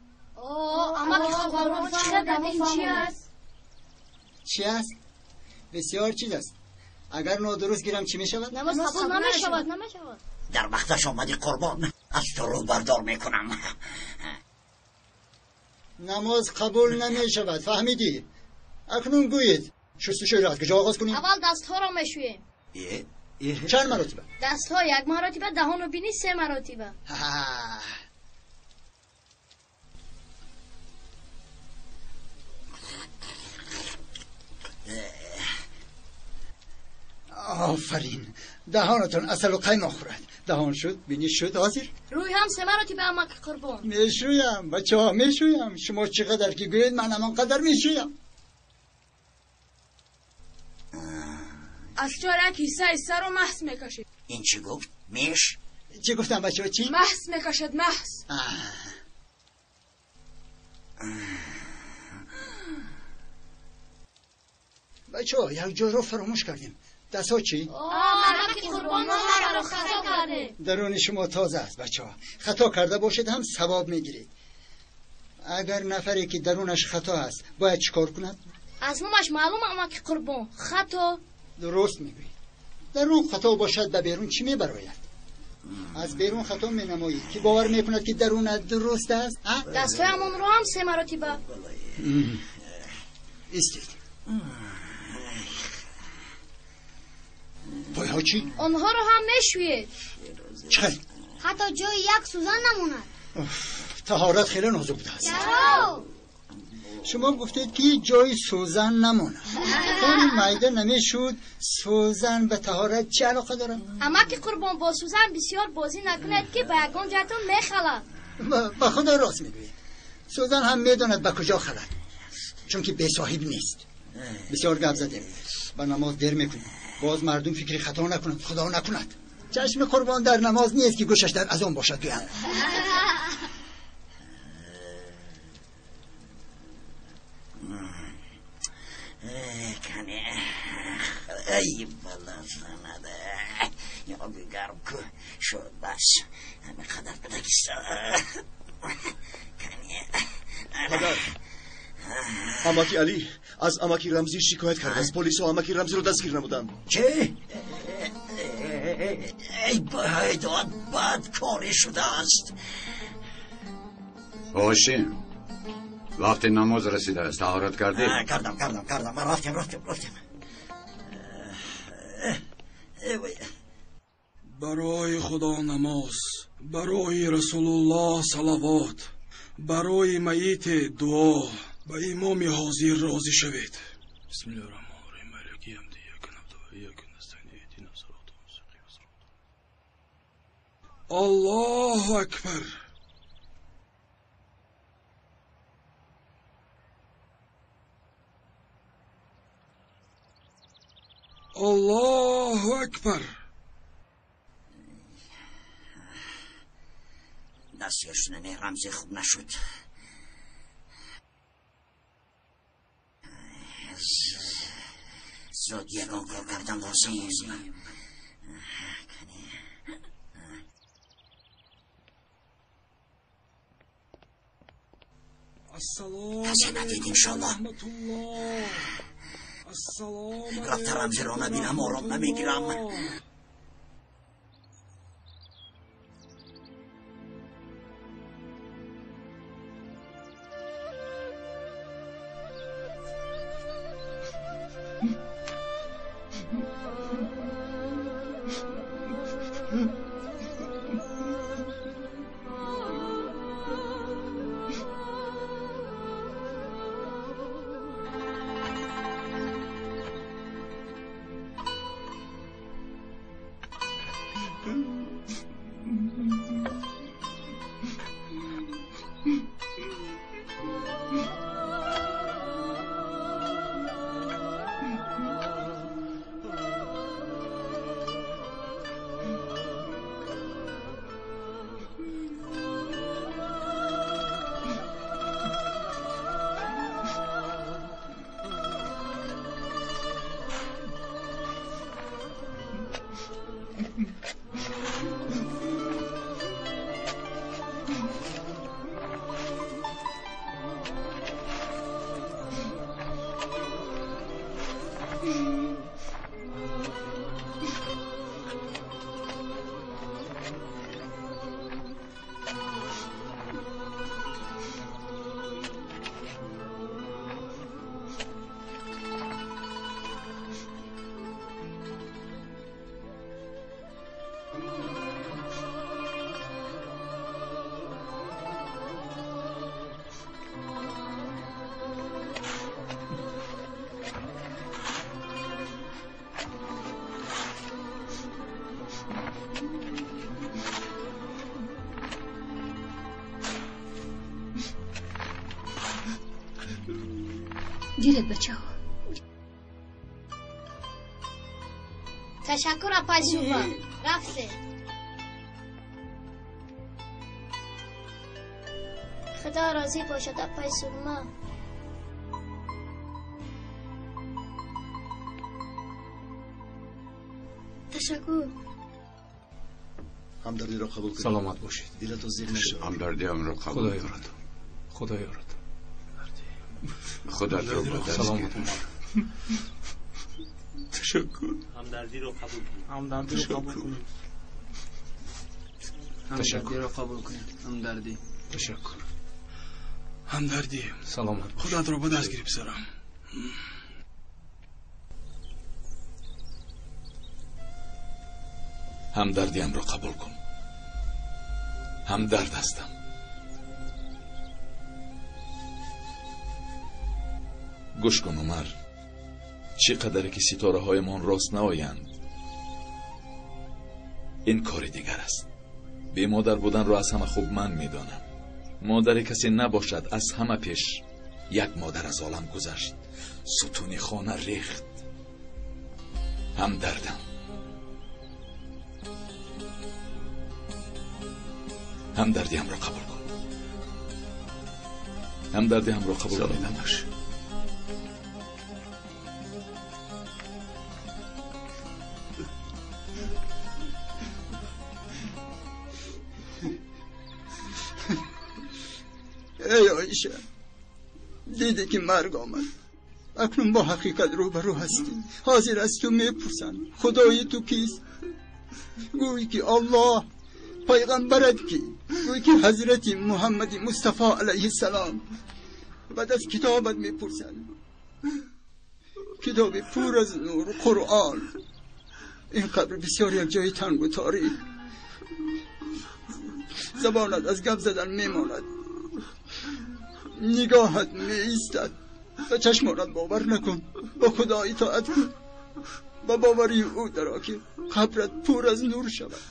Амаки қурбон, чӣ ин чи аст? Чӣ аст? Бисёр чиз аст. Агар нодуруст гирам чӣ мешавад? Намоз қабул намешавад, намешавад. Дар вақташ омадӣ қурбон, аз ту рӯ бардор мекунам. Намоз қабул намешавад, фаҳмидӣ? Акнун гӯед, шустушӯйро аз куҷо оғоз кунем? Аввал дастҳоро мешӯем. Чанд маротиба? Дастҳо як маротиба, даҳону бинӣ се маротиба. Офарин, даҳонатон асалу қаймоқ хӯрад. Даҳон шуд, бинӣ шуд, ҳозир рӯй ҳам се маротиба, амаки қурбон. Мешӯям, бачаҳо, мешӯям. Шумо чӣ қадар ки гӯед, ман ҳамон қадар мешӯям. Аз чор як ҳиссаи сарро маҳз мекашед. Ин чӣ гуфт? Меш? Чӣ гуфтам, бачаҳо, чӣ? Маҳз мекашад, маҳз. Бачаҳо, як ҷойро фаромӯш кардем. Дастҳо чӣ? Амаки қурбон, ҳамаро хато кардем. Даруни шумо тоза аст, бачаҳо. Хато карда бошед ҳам савоб мегиред. Агар нафаре ки дарунаш хато аст, бояд чӣ кор кунад? Аз номаш маълум, амаки қурбон, хато. Дуруст мегӯӣ. Дарун хато бошад, ба берун чӣ мебарояд? Аз берун хато менамоӣ, ки бовар мекунад ки дарунат дуруст аст? Дастҳоямонро ҳам се маротиба. Истед. Пойҳо чӣ? Онҳоро ҳам мешӯед. Чӣ хел? Ҳатто ҷои як сӯзан намонад. Таҳорат хеле нозук будааст. Шумо гуфтед ки ҷои сӯзан намонад. Кори майда намешуд. Сӯзан ба таҳорат чӣ алоқа дорад? Амаки қурбон, бо сӯзан бисёр бозӣ накунед, ки ба ягон ҷоятон мехалад. Ба худо рост мегӯед. Сӯзан ҳам медонад ба куҷо халад, чунки бесоҳиб нест. Бисёр гап задем, ба намоз дер мекунем. Боз мардум фикри хато накунанд, худо накунад. Чашми қурбон дар намоз нест ки гӯшаш дар азон бошад гӯянд. Ай бала занада, ёби гарм ку шуд, бас ҳамин қадар бидагиста. Падар, амаки Алӣ аз амаки Рамзӣ шикоят кардааст. Полисҳо амаки Рамзиро дастгир намуданд. Чӣ? Эй баҳайдод, бад корӣ шудааст. Ҳошим, вақти намоз расидааст, таҳорат кардӣ? Кардам, кардам, кардам. Ман рафтем, рафтем, рафтем. Барои Худо намоз, барои Расулуллоҳ салавот, барои майите дуо, ба имоми ҳозир розӣ шавед. Бисмиллоҳир раҳмонир раҳим. Малики явмиддин. Ияка наъбуду ва ияка настаъин. Иҳдинас сиротал мустақим. Аллоҳу акбар. Аллоҳу акбар. Дастгир шудани Рамзӣ хуб нашуд. Зуд ягон кор кардан лозим. Касе надид, иншоллоҳ. Рафта Рамзиро набинам, ором намегирам. Гиред, бачаҳо. Ташаккур, апай Зуба. Рафтем. Худо розӣ бошад, апай Сурма. Ташаккур. Ҳамдардиро қабул кунед. Саломат бошед. Дилатон зиқ нашавад. Ҳамдардиамро қабул Худо ёратон. Худо ёратон. Худатро ба даст Саломат гир. бошед. Ташаккур. Ҳамдардиро қабул кунед. Ҳамдардиро қабул кунед. Ташаккур. Ҳамдардиро қабул кунед. Ҳамдардӣ. Ташаккур. Ҳамдардӣ. Саломат бошед. Худатро ба даст гир, писарам. Ҳамдардиамро қабул кун. Ҳамдард ҳастам. Гӯш кун, Умар. Чӣ қадаре ки ситораҳоямон рост наоянд, ин кори дигар аст. Бемодар буданро аз ҳама хуб ман медонам. Модари касе набошад, аз ҳама пеш як модар аз олам гузашт. Сутуни хона рехт. Ҳамдардам. Ҳамдардиамро қабул кун. Ҳамдардиамро қабул кун. Саломат бош. Эй Оиша, дидӣ ки марг омад. Акнун бо ҳақиқат рӯбарӯ ҳастӣ. Ҳозир аз ту мепурсанд, худои ту кист? Гӯй ки Аллоҳ, пайғамбарат кӣ? Гӯй ки ҳазрати Муҳаммади Мустафо алайҳиссалом. Баъд аз китобат мепурсанд, китоби пур аз нур, Қуръон. Ин қабр бисёр як ҷои тангу торик. Забонат аз гап задан мемонад, нигоҳат меистад. Ба чашмонат бовар накун, ба Худо итоат кун, ба бовари ӯ даро ки қабрат пур аз нур шавад.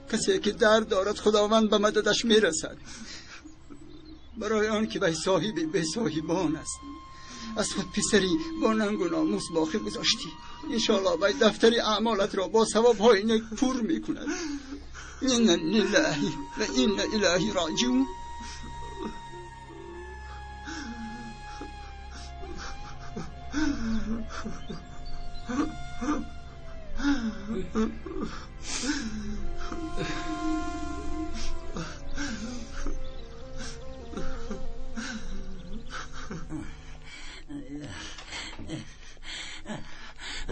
Касе ки дард дорад, Худованд ба мададаш мерасад, барои он ки вай соҳиби бесоҳибон аст. Аз худ писари бо нангу номус боқӣ гузоштӣ. Иншоаллоҳ вай дафтари аъмолатро бо савобҳои нек пур мекунад. Инна лиллаҳи ва инна илайҳи роҷиун.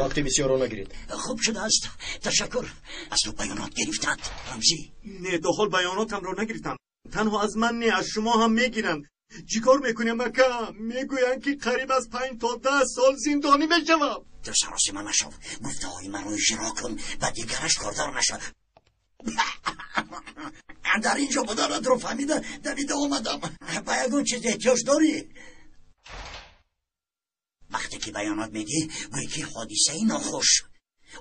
Вақти бисёрро нагиред. Хуб шудааст, ташаккур. Аз ту баёнот гирифтанд, Рамзӣ? Не, то ҳол баёнотамро нагирифтам. Танҳо аз ман не, аз шумо ҳам мегиранд. Чӣ кор мекунем, ака? Мегӯянд, ки қариб аз 5 то 10 сол зиндонӣ мешавам. Ту саросима нашав, гуфтаҳои маро иҷро кун, ба дигараш кордор нашав. Дар ин ҷо буданатро фаҳмида давида омадам. Ба ягон чиз эҳтиёҷ дорӣ? Вақте ки баёнот медиҳӣ, гӯй ки ҳодисаи нохуш.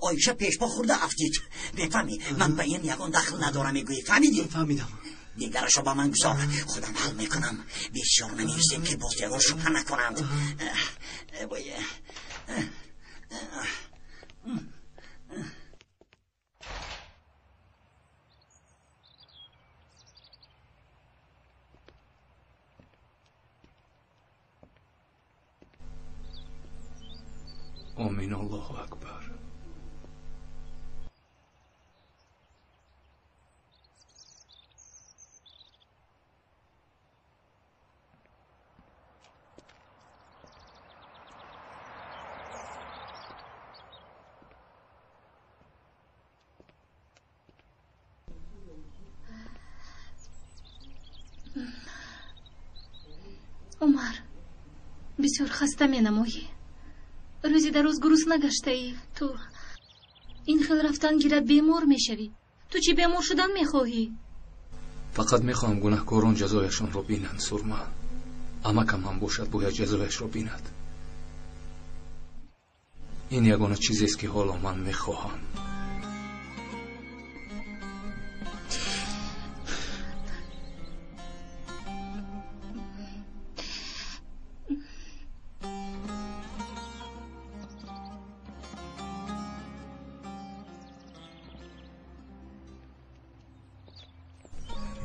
Оиша пешпо хӯрда афтид. Мефаҳмӣ, ман ба ин ягон дахл надорам, мегӯӣ. Фаҳмидӣ? Фаҳмидам. Дигарашро ба ман гузор, худам ҳал мекунам. Бисёр намеистем, ки боз ягон шубҳа накунанд. Омин, Аллоҳу акбар. Умар, бисёр хаста менамоӣ. Рӯзи дароз гурусна гаштаӣ. Ту ин хел рафтан гирад, бемор мешавӣ. Ту чӣ бемор шудан мехоҳӣ? Фақат мехоҳам гунаҳкорон ҷазояшонро бинанд, Сурма. Амакам ҳам бошад, бояд ҷазояшро бинад. Ин ягона чизест, ки ҳоло ман мехоҳам.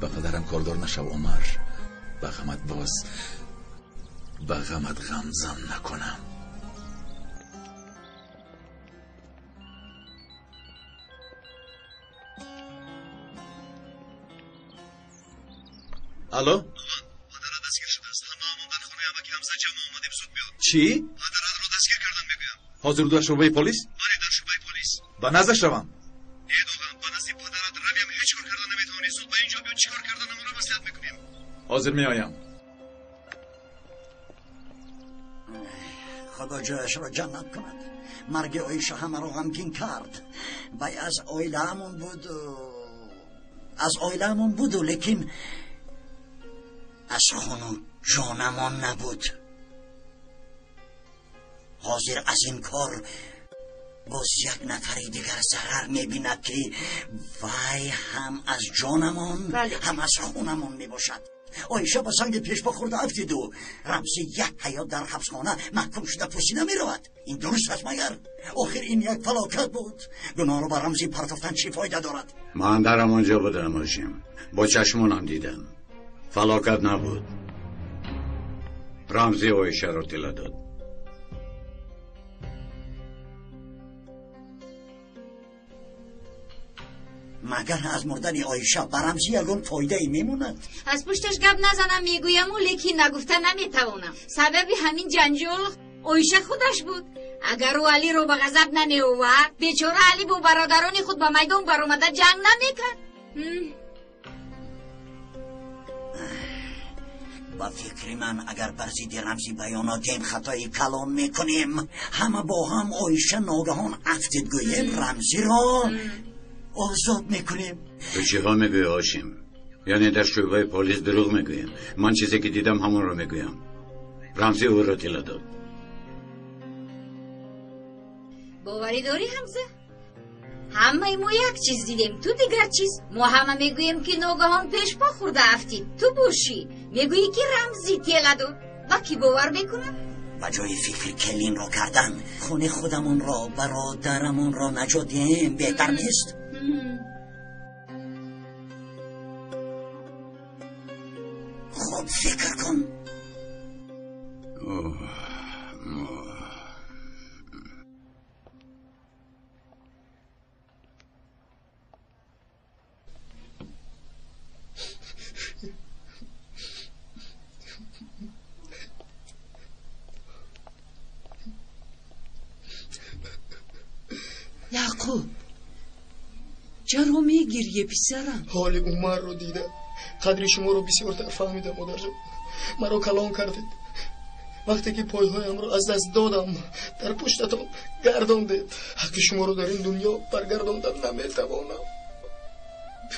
Ба падарам кордор нашав, Умар. Ба ғамат боз, ба ғамат ғамзан накунам. Алло? Падарат дастгир шудааст. Ҳамаамон дар хонаи амаки Ҳамза ҷамъ омадем, зуд биё. Чӣ? Падаратро дастгир кардан мегӯям. Ҳозир дар шӯъбаи полис? Бале, дар шӯъбаи полис. Ба наздаш равам? Не, Доған, ба назди падарат равем, ҳеҷ кор карда наметавонӣ. Зуд ба инҷо биё, чӣ кор карда намонро маслиҳат мекунем. Ҳозир меоям. Худо ҷояшро ҷаннат кунад. Марги Оиша ҳамаро ғамгин кард. Вай аз оилаамон буд, аз оилаамон буду, лекин аз хуну ҷонамон набуд. Ҳозир аз ин кор боз як нафари дигар зарар мебинад, ки вай ҳам аз ҷонамон, ҳам аз хунамон мебошад. Оиша ба санги пешпо хӯрда афтиду Рамзи як ҳаёт дар ҳабсхона маҳкум шуда пурсида меравад. Ин дуруст аст магар? Охир ин як фалокат буд. Гуноҳро ба Рамзи партофтан чӣ фоида дорад? Ман дар ҳамонҷо будам, ҳошим. Бо чашмонам дидам. Фалокат набуд. Рамзи Оишаро тила дод. Магар аз мурдани Оиша ба Рамзӣ ягон фоидае мемонад? Аз пушташ гап назанам мегӯяму, лекин нагуфта наметавонам. Сабаби ҳамин ҷанҷол Оиша худаш буд. Агар ӯ Алиро ба ғазаб намеовард, бечора Али бо бародарони худ ба майдон баромада ҷанг намекард. Ба фикри ман агар бар зидди Рамзӣ баёнот диҳем, хатои калон мекунем. Ҳама бо ҳам Оиша ногаҳон афтид гӯем, Рамзиро озод мекунем. Ту чиҳо мегӯӣ, Ҳошим? Яъне дар шӯъбаи полис дурӯғ мегӯем? Ман чизе ки дидам, ҳамонро мегӯям. Рамзӣ ӯро тела дод. Боварӣ дорӣ, Ҳамза? Ҳамаи мо як чиз дидем, ту дигар чиз. Мо ҳама мегӯем, ки ногаҳон пешпо хӯрда афтид. Ту бошӣ, мегӯӣ, ки Рамзӣ тела дод. Ба кӣ бовар мекунад? Ба ҷои фикри келинро кардан, хони худамонро, бародарамонро наҷот диҳем беҳтар нест? Хуб фикр кун. Яъқуб, чаро мегирье, писарам? Ҳоли Умарро дида, қадри шуморо бисёртар фаҳмидам, модарҷон. Маро калон кардед. Вақте ки пойҳоямро аз даст додам, дар пуштатон гардондед. Ҳаққи шуморо дар ин дунё баргардондан наметавонам.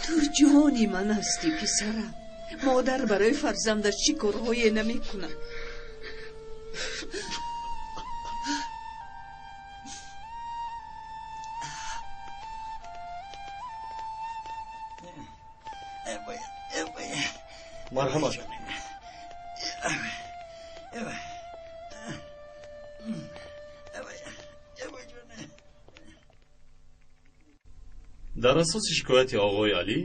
Ту ҷони ман ҳастӣ, писарам. Модар барои фарзандаш чӣ корҳое намекунад? Марҳамат. Дар асоси шикояти оғои Алӣ,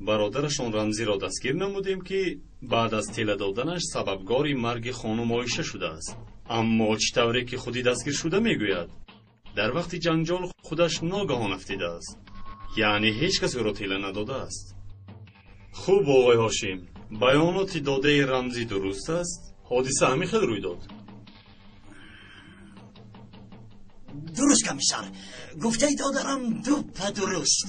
бародарашон Рамзиро дастгир намудем, ки баъд аз тела доданаш сабабгори марги хонум Оиша шудааст. Аммо чӣ тавре ки худи дастгиршуда мегӯяд, дар вақти ҷанҷол худаш ногаҳон афтидааст, яъне ҳеҷ кас ӯро тела надодааст. Хуб, оғои Ҳошим, баёноти додаи Рамзӣ дуруст аст? Ҳодиса ҳамин хел рӯй дод? Дуруст, комиссар. Гуфтаи додарам дупа дуруст.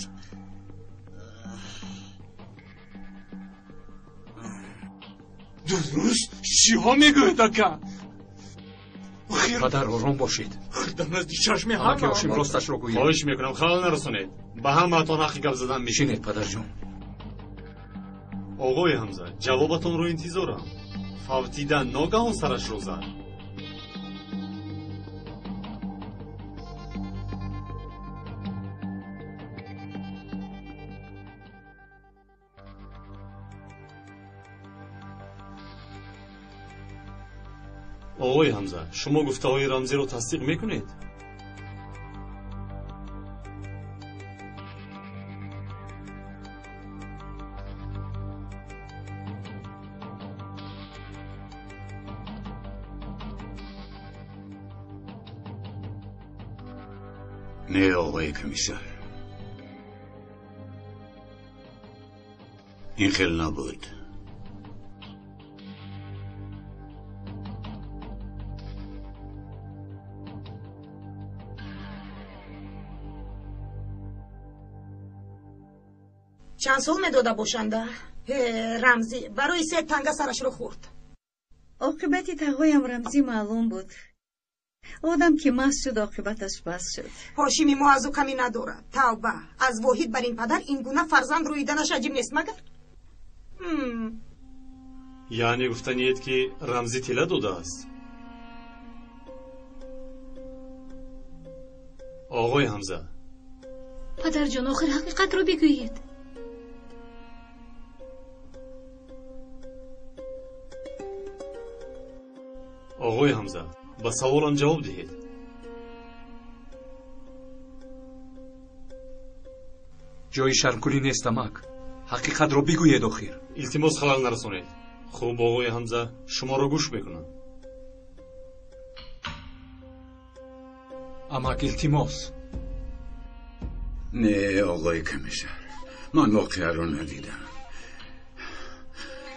Дуруст чиҳо мегӯяд, ака? Падар, ором бошед. Дар назди чашми Амаки ҳама. Ҳошим росташро гӯед. Хоҳиш мекунам, халал нарасонед. Ба ҳамаатон ҳаққи гап задан мешинед. Шинед, падарҷон. Оғои Ҳамза, ҷавобатонро интизорам. Фавтида ногаҳон сарашро зад. Оғои Ҳамза, шумо гуфтаҳои Рамзиро тасдиқ мекунед? Не, оғои комиссар, ин хел набуд. Чанд сол медода бошанда? Рамзӣ барои се танга сарашро хӯрд. Оқибати тағоям Рамзӣ маълум буд. Одам ки маст шуд, оқибаташ бас шуд. Ҳошими мо аз ӯ камӣ надорад. Тавба, аз воҳид бар ин падар ин гуна фарзанд рӯиданаш аҷиб нест магар? Яъне гуфтаниед, ки Рамзӣ тила додааст? Оғои Ҳамза. Падарҷон, охир ҳақиқатро бигӯед. Оғои Ҳамза, ба саволам ҷавоб диҳед. Ҷои шармкунӣ нест, амак. Ҳақиқатро бигӯед охир. Илтимос, халал нарасонед. Хуб, оғои Ҳамза, шуморо гӯш мекунам. Амак, илтимос. Не, оғои комиссар, ман воқеаро надидам.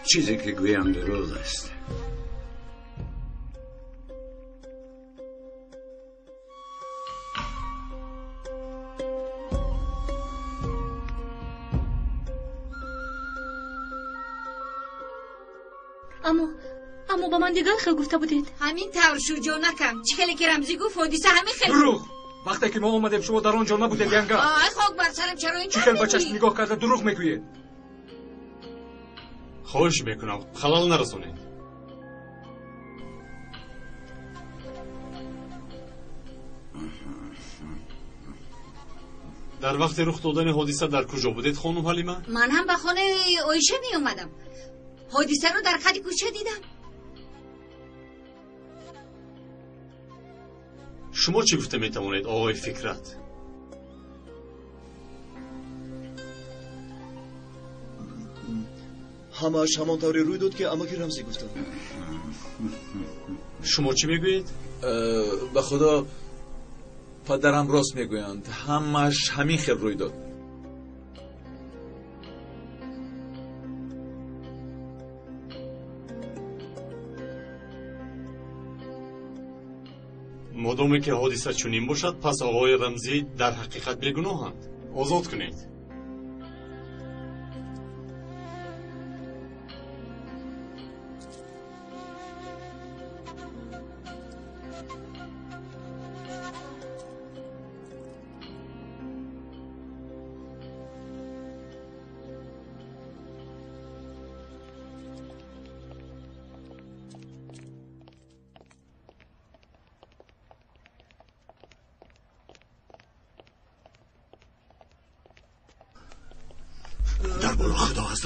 Чизе ки гӯям, дурӯғ аст. Аммо Аммо ба ман дигар хел гуфта будед. Ҳамин тавр шуд, ҷонакам. Чӣ хеле ки Рамзӣ гуфт, ҳодиса ҳамин хел. Дурӯғ! Вақте ки мо омадем, шумо дар он ҷо набудед, янга. Ай, хок бар сарам, чаро ин Чӣ хел ба чашм нигоҳ карда дурӯғ мегӯед? Хоҳиш мекунам, халал нарасонед. Дар вақти рух додани ҳодиса дар куҷо будед, хонум Ҳалима? Ман ҳам ба хонаи Оиша меомадам. Ҳодисаро дар қади кӯча дидам. Шумо чӣ гуфта метавонед, оғои Фикрат? Ҳамааш ҳамон тавре рӯй дод, ки амаки Рамзӣ гуфтанд. Шумо чӣ мегӯед? Ба худо, падарам рост мегӯянд. Ҳамааш ҳамин хел рӯй дод. Модоме ки ҳодиса чунин бошад, пас оғои Рамзӣ дар ҳақиқат бегуноҳанд. Озод кунед.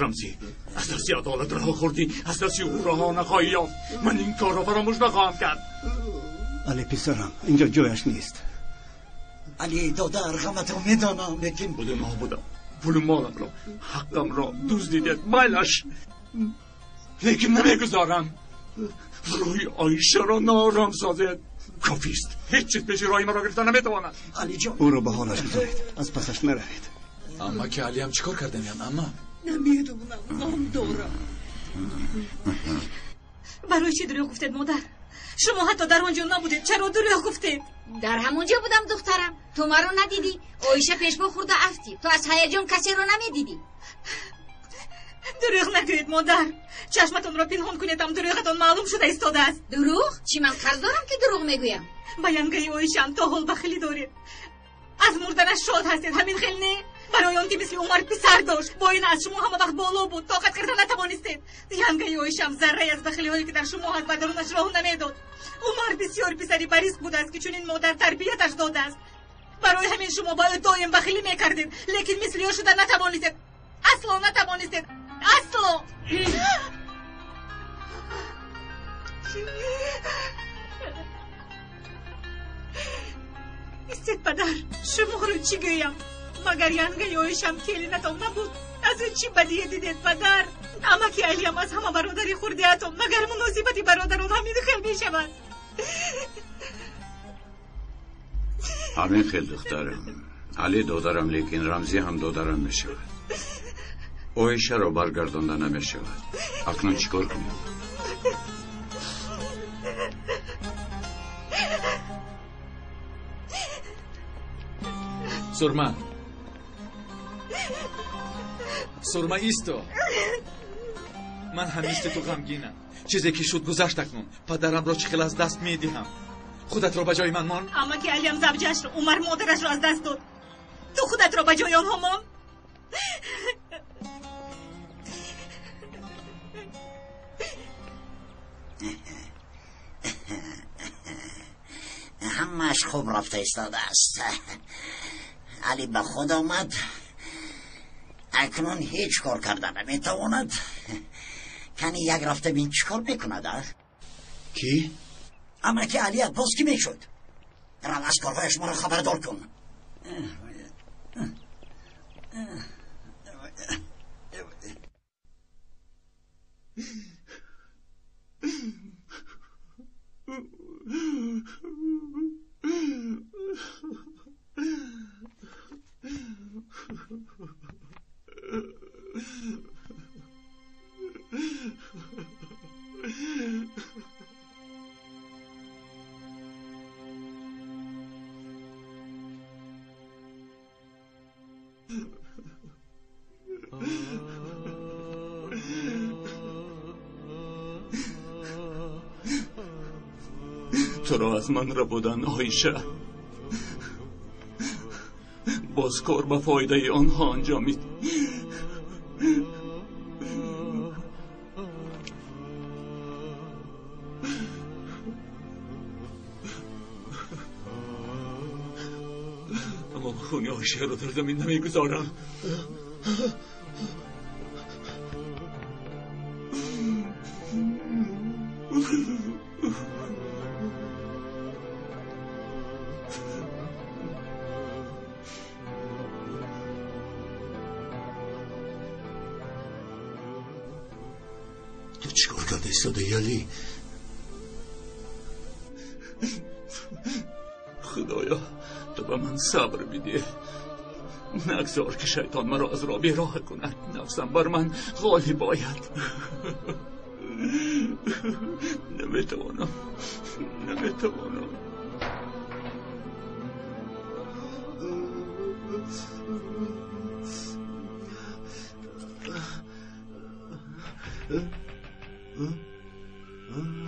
Рамзӣ, аз дасти адолат раҳо хӯрдӣ, аз дасти ӯ раҳо нахоҳӣ ёфт. Ман ин корро фаромӯш нахоҳам кард. Али писарам, инҷо ҷояш нест. Али додар, ғаматро медонам, лекин буду нобудам, пулу моламро, ҳаққамро дуздидед, майлаш, лекин намегузорам рӯи Оишаро ноором созед. Кофист, ҳеҷ чиз пеши роҳи маро гирифта наметавонад. Алиҷон, ӯро ба ҳолаш гузоред, аз пасаш наравед. Амма ки Алиам чӣ кор кардамян, амма? Намедонам, ғам дорам. Барои чӣ дурӯғ гуфтед, модар? Шумо ҳатто дар он ҷо набудед, чаро дурӯғ гуфтед? Дар ҳамон ҷо будам, духтарам. Ту маро надидӣ. Оиша пешпо хӯрда афтид. Ту аз ҳаяҷон касеро намедидӣ. Дурӯғ нагӯед, модар. Чашматонро пинҳон кунед, ам дурӯғатон маълум шуда истодааст. Дурӯғ? Чӣ ман қарз дорам, ки дурӯғ мегӯям? Ба янгаи Оишаам то ҳол бахилӣ доред. Аз мурданаш шод ҳастед, ҳамин хел не? Барои он ки мисли Умар писар дошт, бо ин аз шумо ҳама вақт боло буд, тоқат карда натавонистед. Янгаи Оишаам заррае аз бахилиҳое ки дар шумо ҳаст, ба дарунаш роҳ намедод. Умар бисёр писари бариск будааст, ки чунин модар тарбияташ додааст. Барои ҳамин шумо ба ӯ доим бахилӣ мекардед, лекин мисли ӯ шуда натавонистед. Асло натавонистед, асло. Истед, падар, шуморо чӣ гӯям? Магар янгаи Оишам келинатон набуд? Аз ӯ чӣ бадие дидед, падар? Амаки Алиам аз ҳама бародари хурдиатон, магар муносибати бародарон ҳамин хел мешавад? Ҳамин хел, духтарам. Али додарам, лекин Рамзӣ ҳам додарам мешавад. Оишаро баргардонда намешавад. Акнун чӣ кор кунем? Сурма, Сурма, исто. Ман ҳам мисли ту ғамгинам. Чизе ки шуд гузашт акнун. Падарамро чӣ хел аз даст медиҳам? Худатро ба ҷои ман мон. Амаки Алиам завҷашро, Умар модарашро аз даст дод. Ту худатро ба ҷои онҳо мон. Ҳамааш хуб рафта истодааст. Али ба худ омад. Акнун ҳеҷ кор карда наметавонад. Кани як рафта бин чӣ кор мекунад? Кӣ? Амаки Алият боз кӣ мешуд? Рав, аз корҳояш маро хабардор кун. Туро аз ман рабудан, Оиша. Боз кор ба фоидаи онҳо анҷомид. Аммо хуни Оишаро дар замин намегузорам. Ту чӣ кор карда истодаи, Алӣ? Худоё, ту ба ман сабр бидеҳ. Нагзор ки шайтон маро аз роҳ бероҳа кунад. Нафсам бар ман ғолиб ояд. Наметавонам, наметавонам.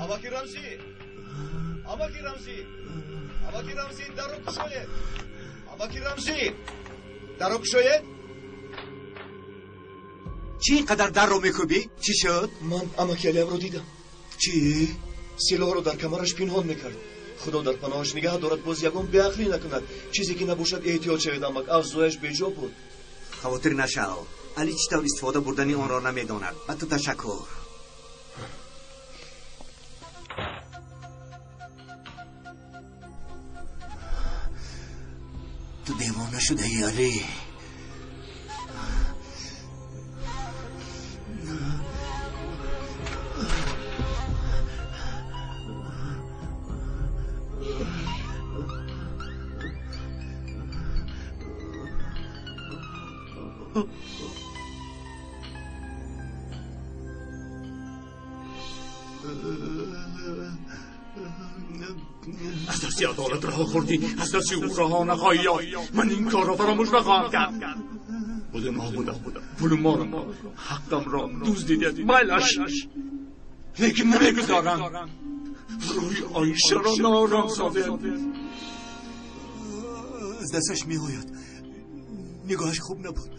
Амаки Рамзӣ, амаки Рамзӣ, амаки Рамзӣ, дарро кушоед! Амаки Рамзӣ, дарро кушоед! Чӣ ин қадар дарро мекӯбӣ? Чӣ шуд? Ман амаки Алиамро дидам. Чӣ? Силоҳро дар камараш пинҳон мекард. Худо дар паноҳаш нигаҳ дорад, боз ягон беақлӣ накунад. Чизе ки набошад, эҳтиёт шавед, амак. Авзояш беҷо буд. Хавотир нашав. Али чӣ тавр истифода бурдани онро намедонад. Ба ту ташаккур. Ту девона шудаӣ, Алӣ. Аз дасти адолат раҳо хӯрдӣ, аз дасти ӯ раҳо нахоҳӣ ёфт. Ман ин корро фаромӯш нахоҳам кард. Буду нобудам, пулу молам, ҳаққамро дуздидед, майлаш, лекин намегузорам рӯи Оишаро ноором созед. Аз дасташ меояд. Нигоҳаш хуб набуд,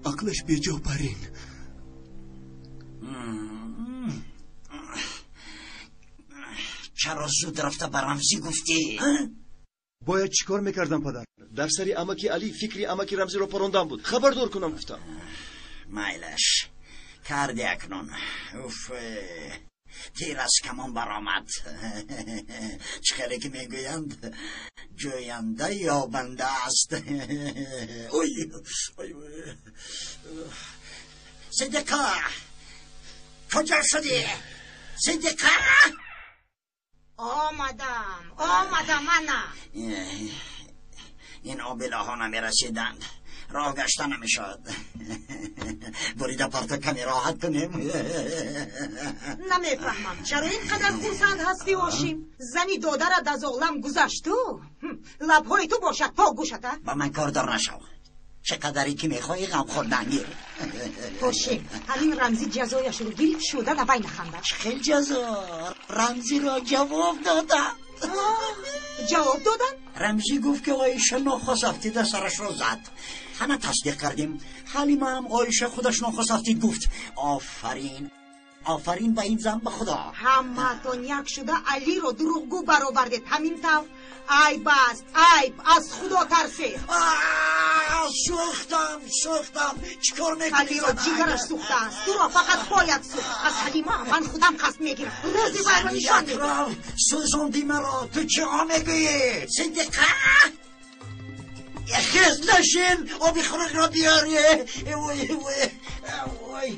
ақлаш беҷо парин. Чаро зуд рафта ба Рамзӣ гуфтӣ? Бояд чӣ кор мекардам, падар? Дар сари амаки Алӣ фикри амаки Рамзиро парондам буд. Хабардор кунам гуфтам. Майлаш, карди акнун. Уф, тир аз камон баромад. Чӣ хеле ки мегӯянд, ҷӯянда ёбанда аст. Ой, ой, Сидиқа, куҷо шудӣ? Сидиқа! Омадам, омадам, ана. Ин обилаҳо намерасиданд, роҳ гашта намешавад. Бурида парто каме роҳат кунем. Намефаҳмам, чаро ин қадар хурсанд ҳастӣ, Ҳошим? Зани додарат аз олам гузашту лабҳои ту бошад то гӯшата. Ба ман кордор нашав. Чӣ қадаре ки мехоҳӣ ғам хӯрдан гир. Ҳошим, ҳамин Рамзӣ ҷазояшро гирифт, шуда навай нахандад. Чӣ хел ҷазо? Рамзиро ҷавоб доданд. Ҷавоб доданд? Рамзӣ гуфт, ки Оиша нохост афтида сарашро зад. Ҳама тасдиқ кардем. Ҳалимаам Оиша худаш нохост афтид гуфт. Офарин, офарин ба ин зан, ба худо. Ҳамаатон як шуда Алиро дурӯғгӯ баровардед. Ҳамин тавр айб аст, айб, аз худо тарсед. Сӯхтам, сӯхтам. Чӣ кор мекунӣ? Алиро ҷигараш сӯхтааст, туро фақат поят сӯхт. Аз Ҳалима ман худам қасд мегирам. Рӯзи вайро нишон медиҳам. Сӯзонди маро, ту чӣ мегӯӣ? Сидиқа, хез, нашин, оби хунукро биёр. Ой, ой, ой.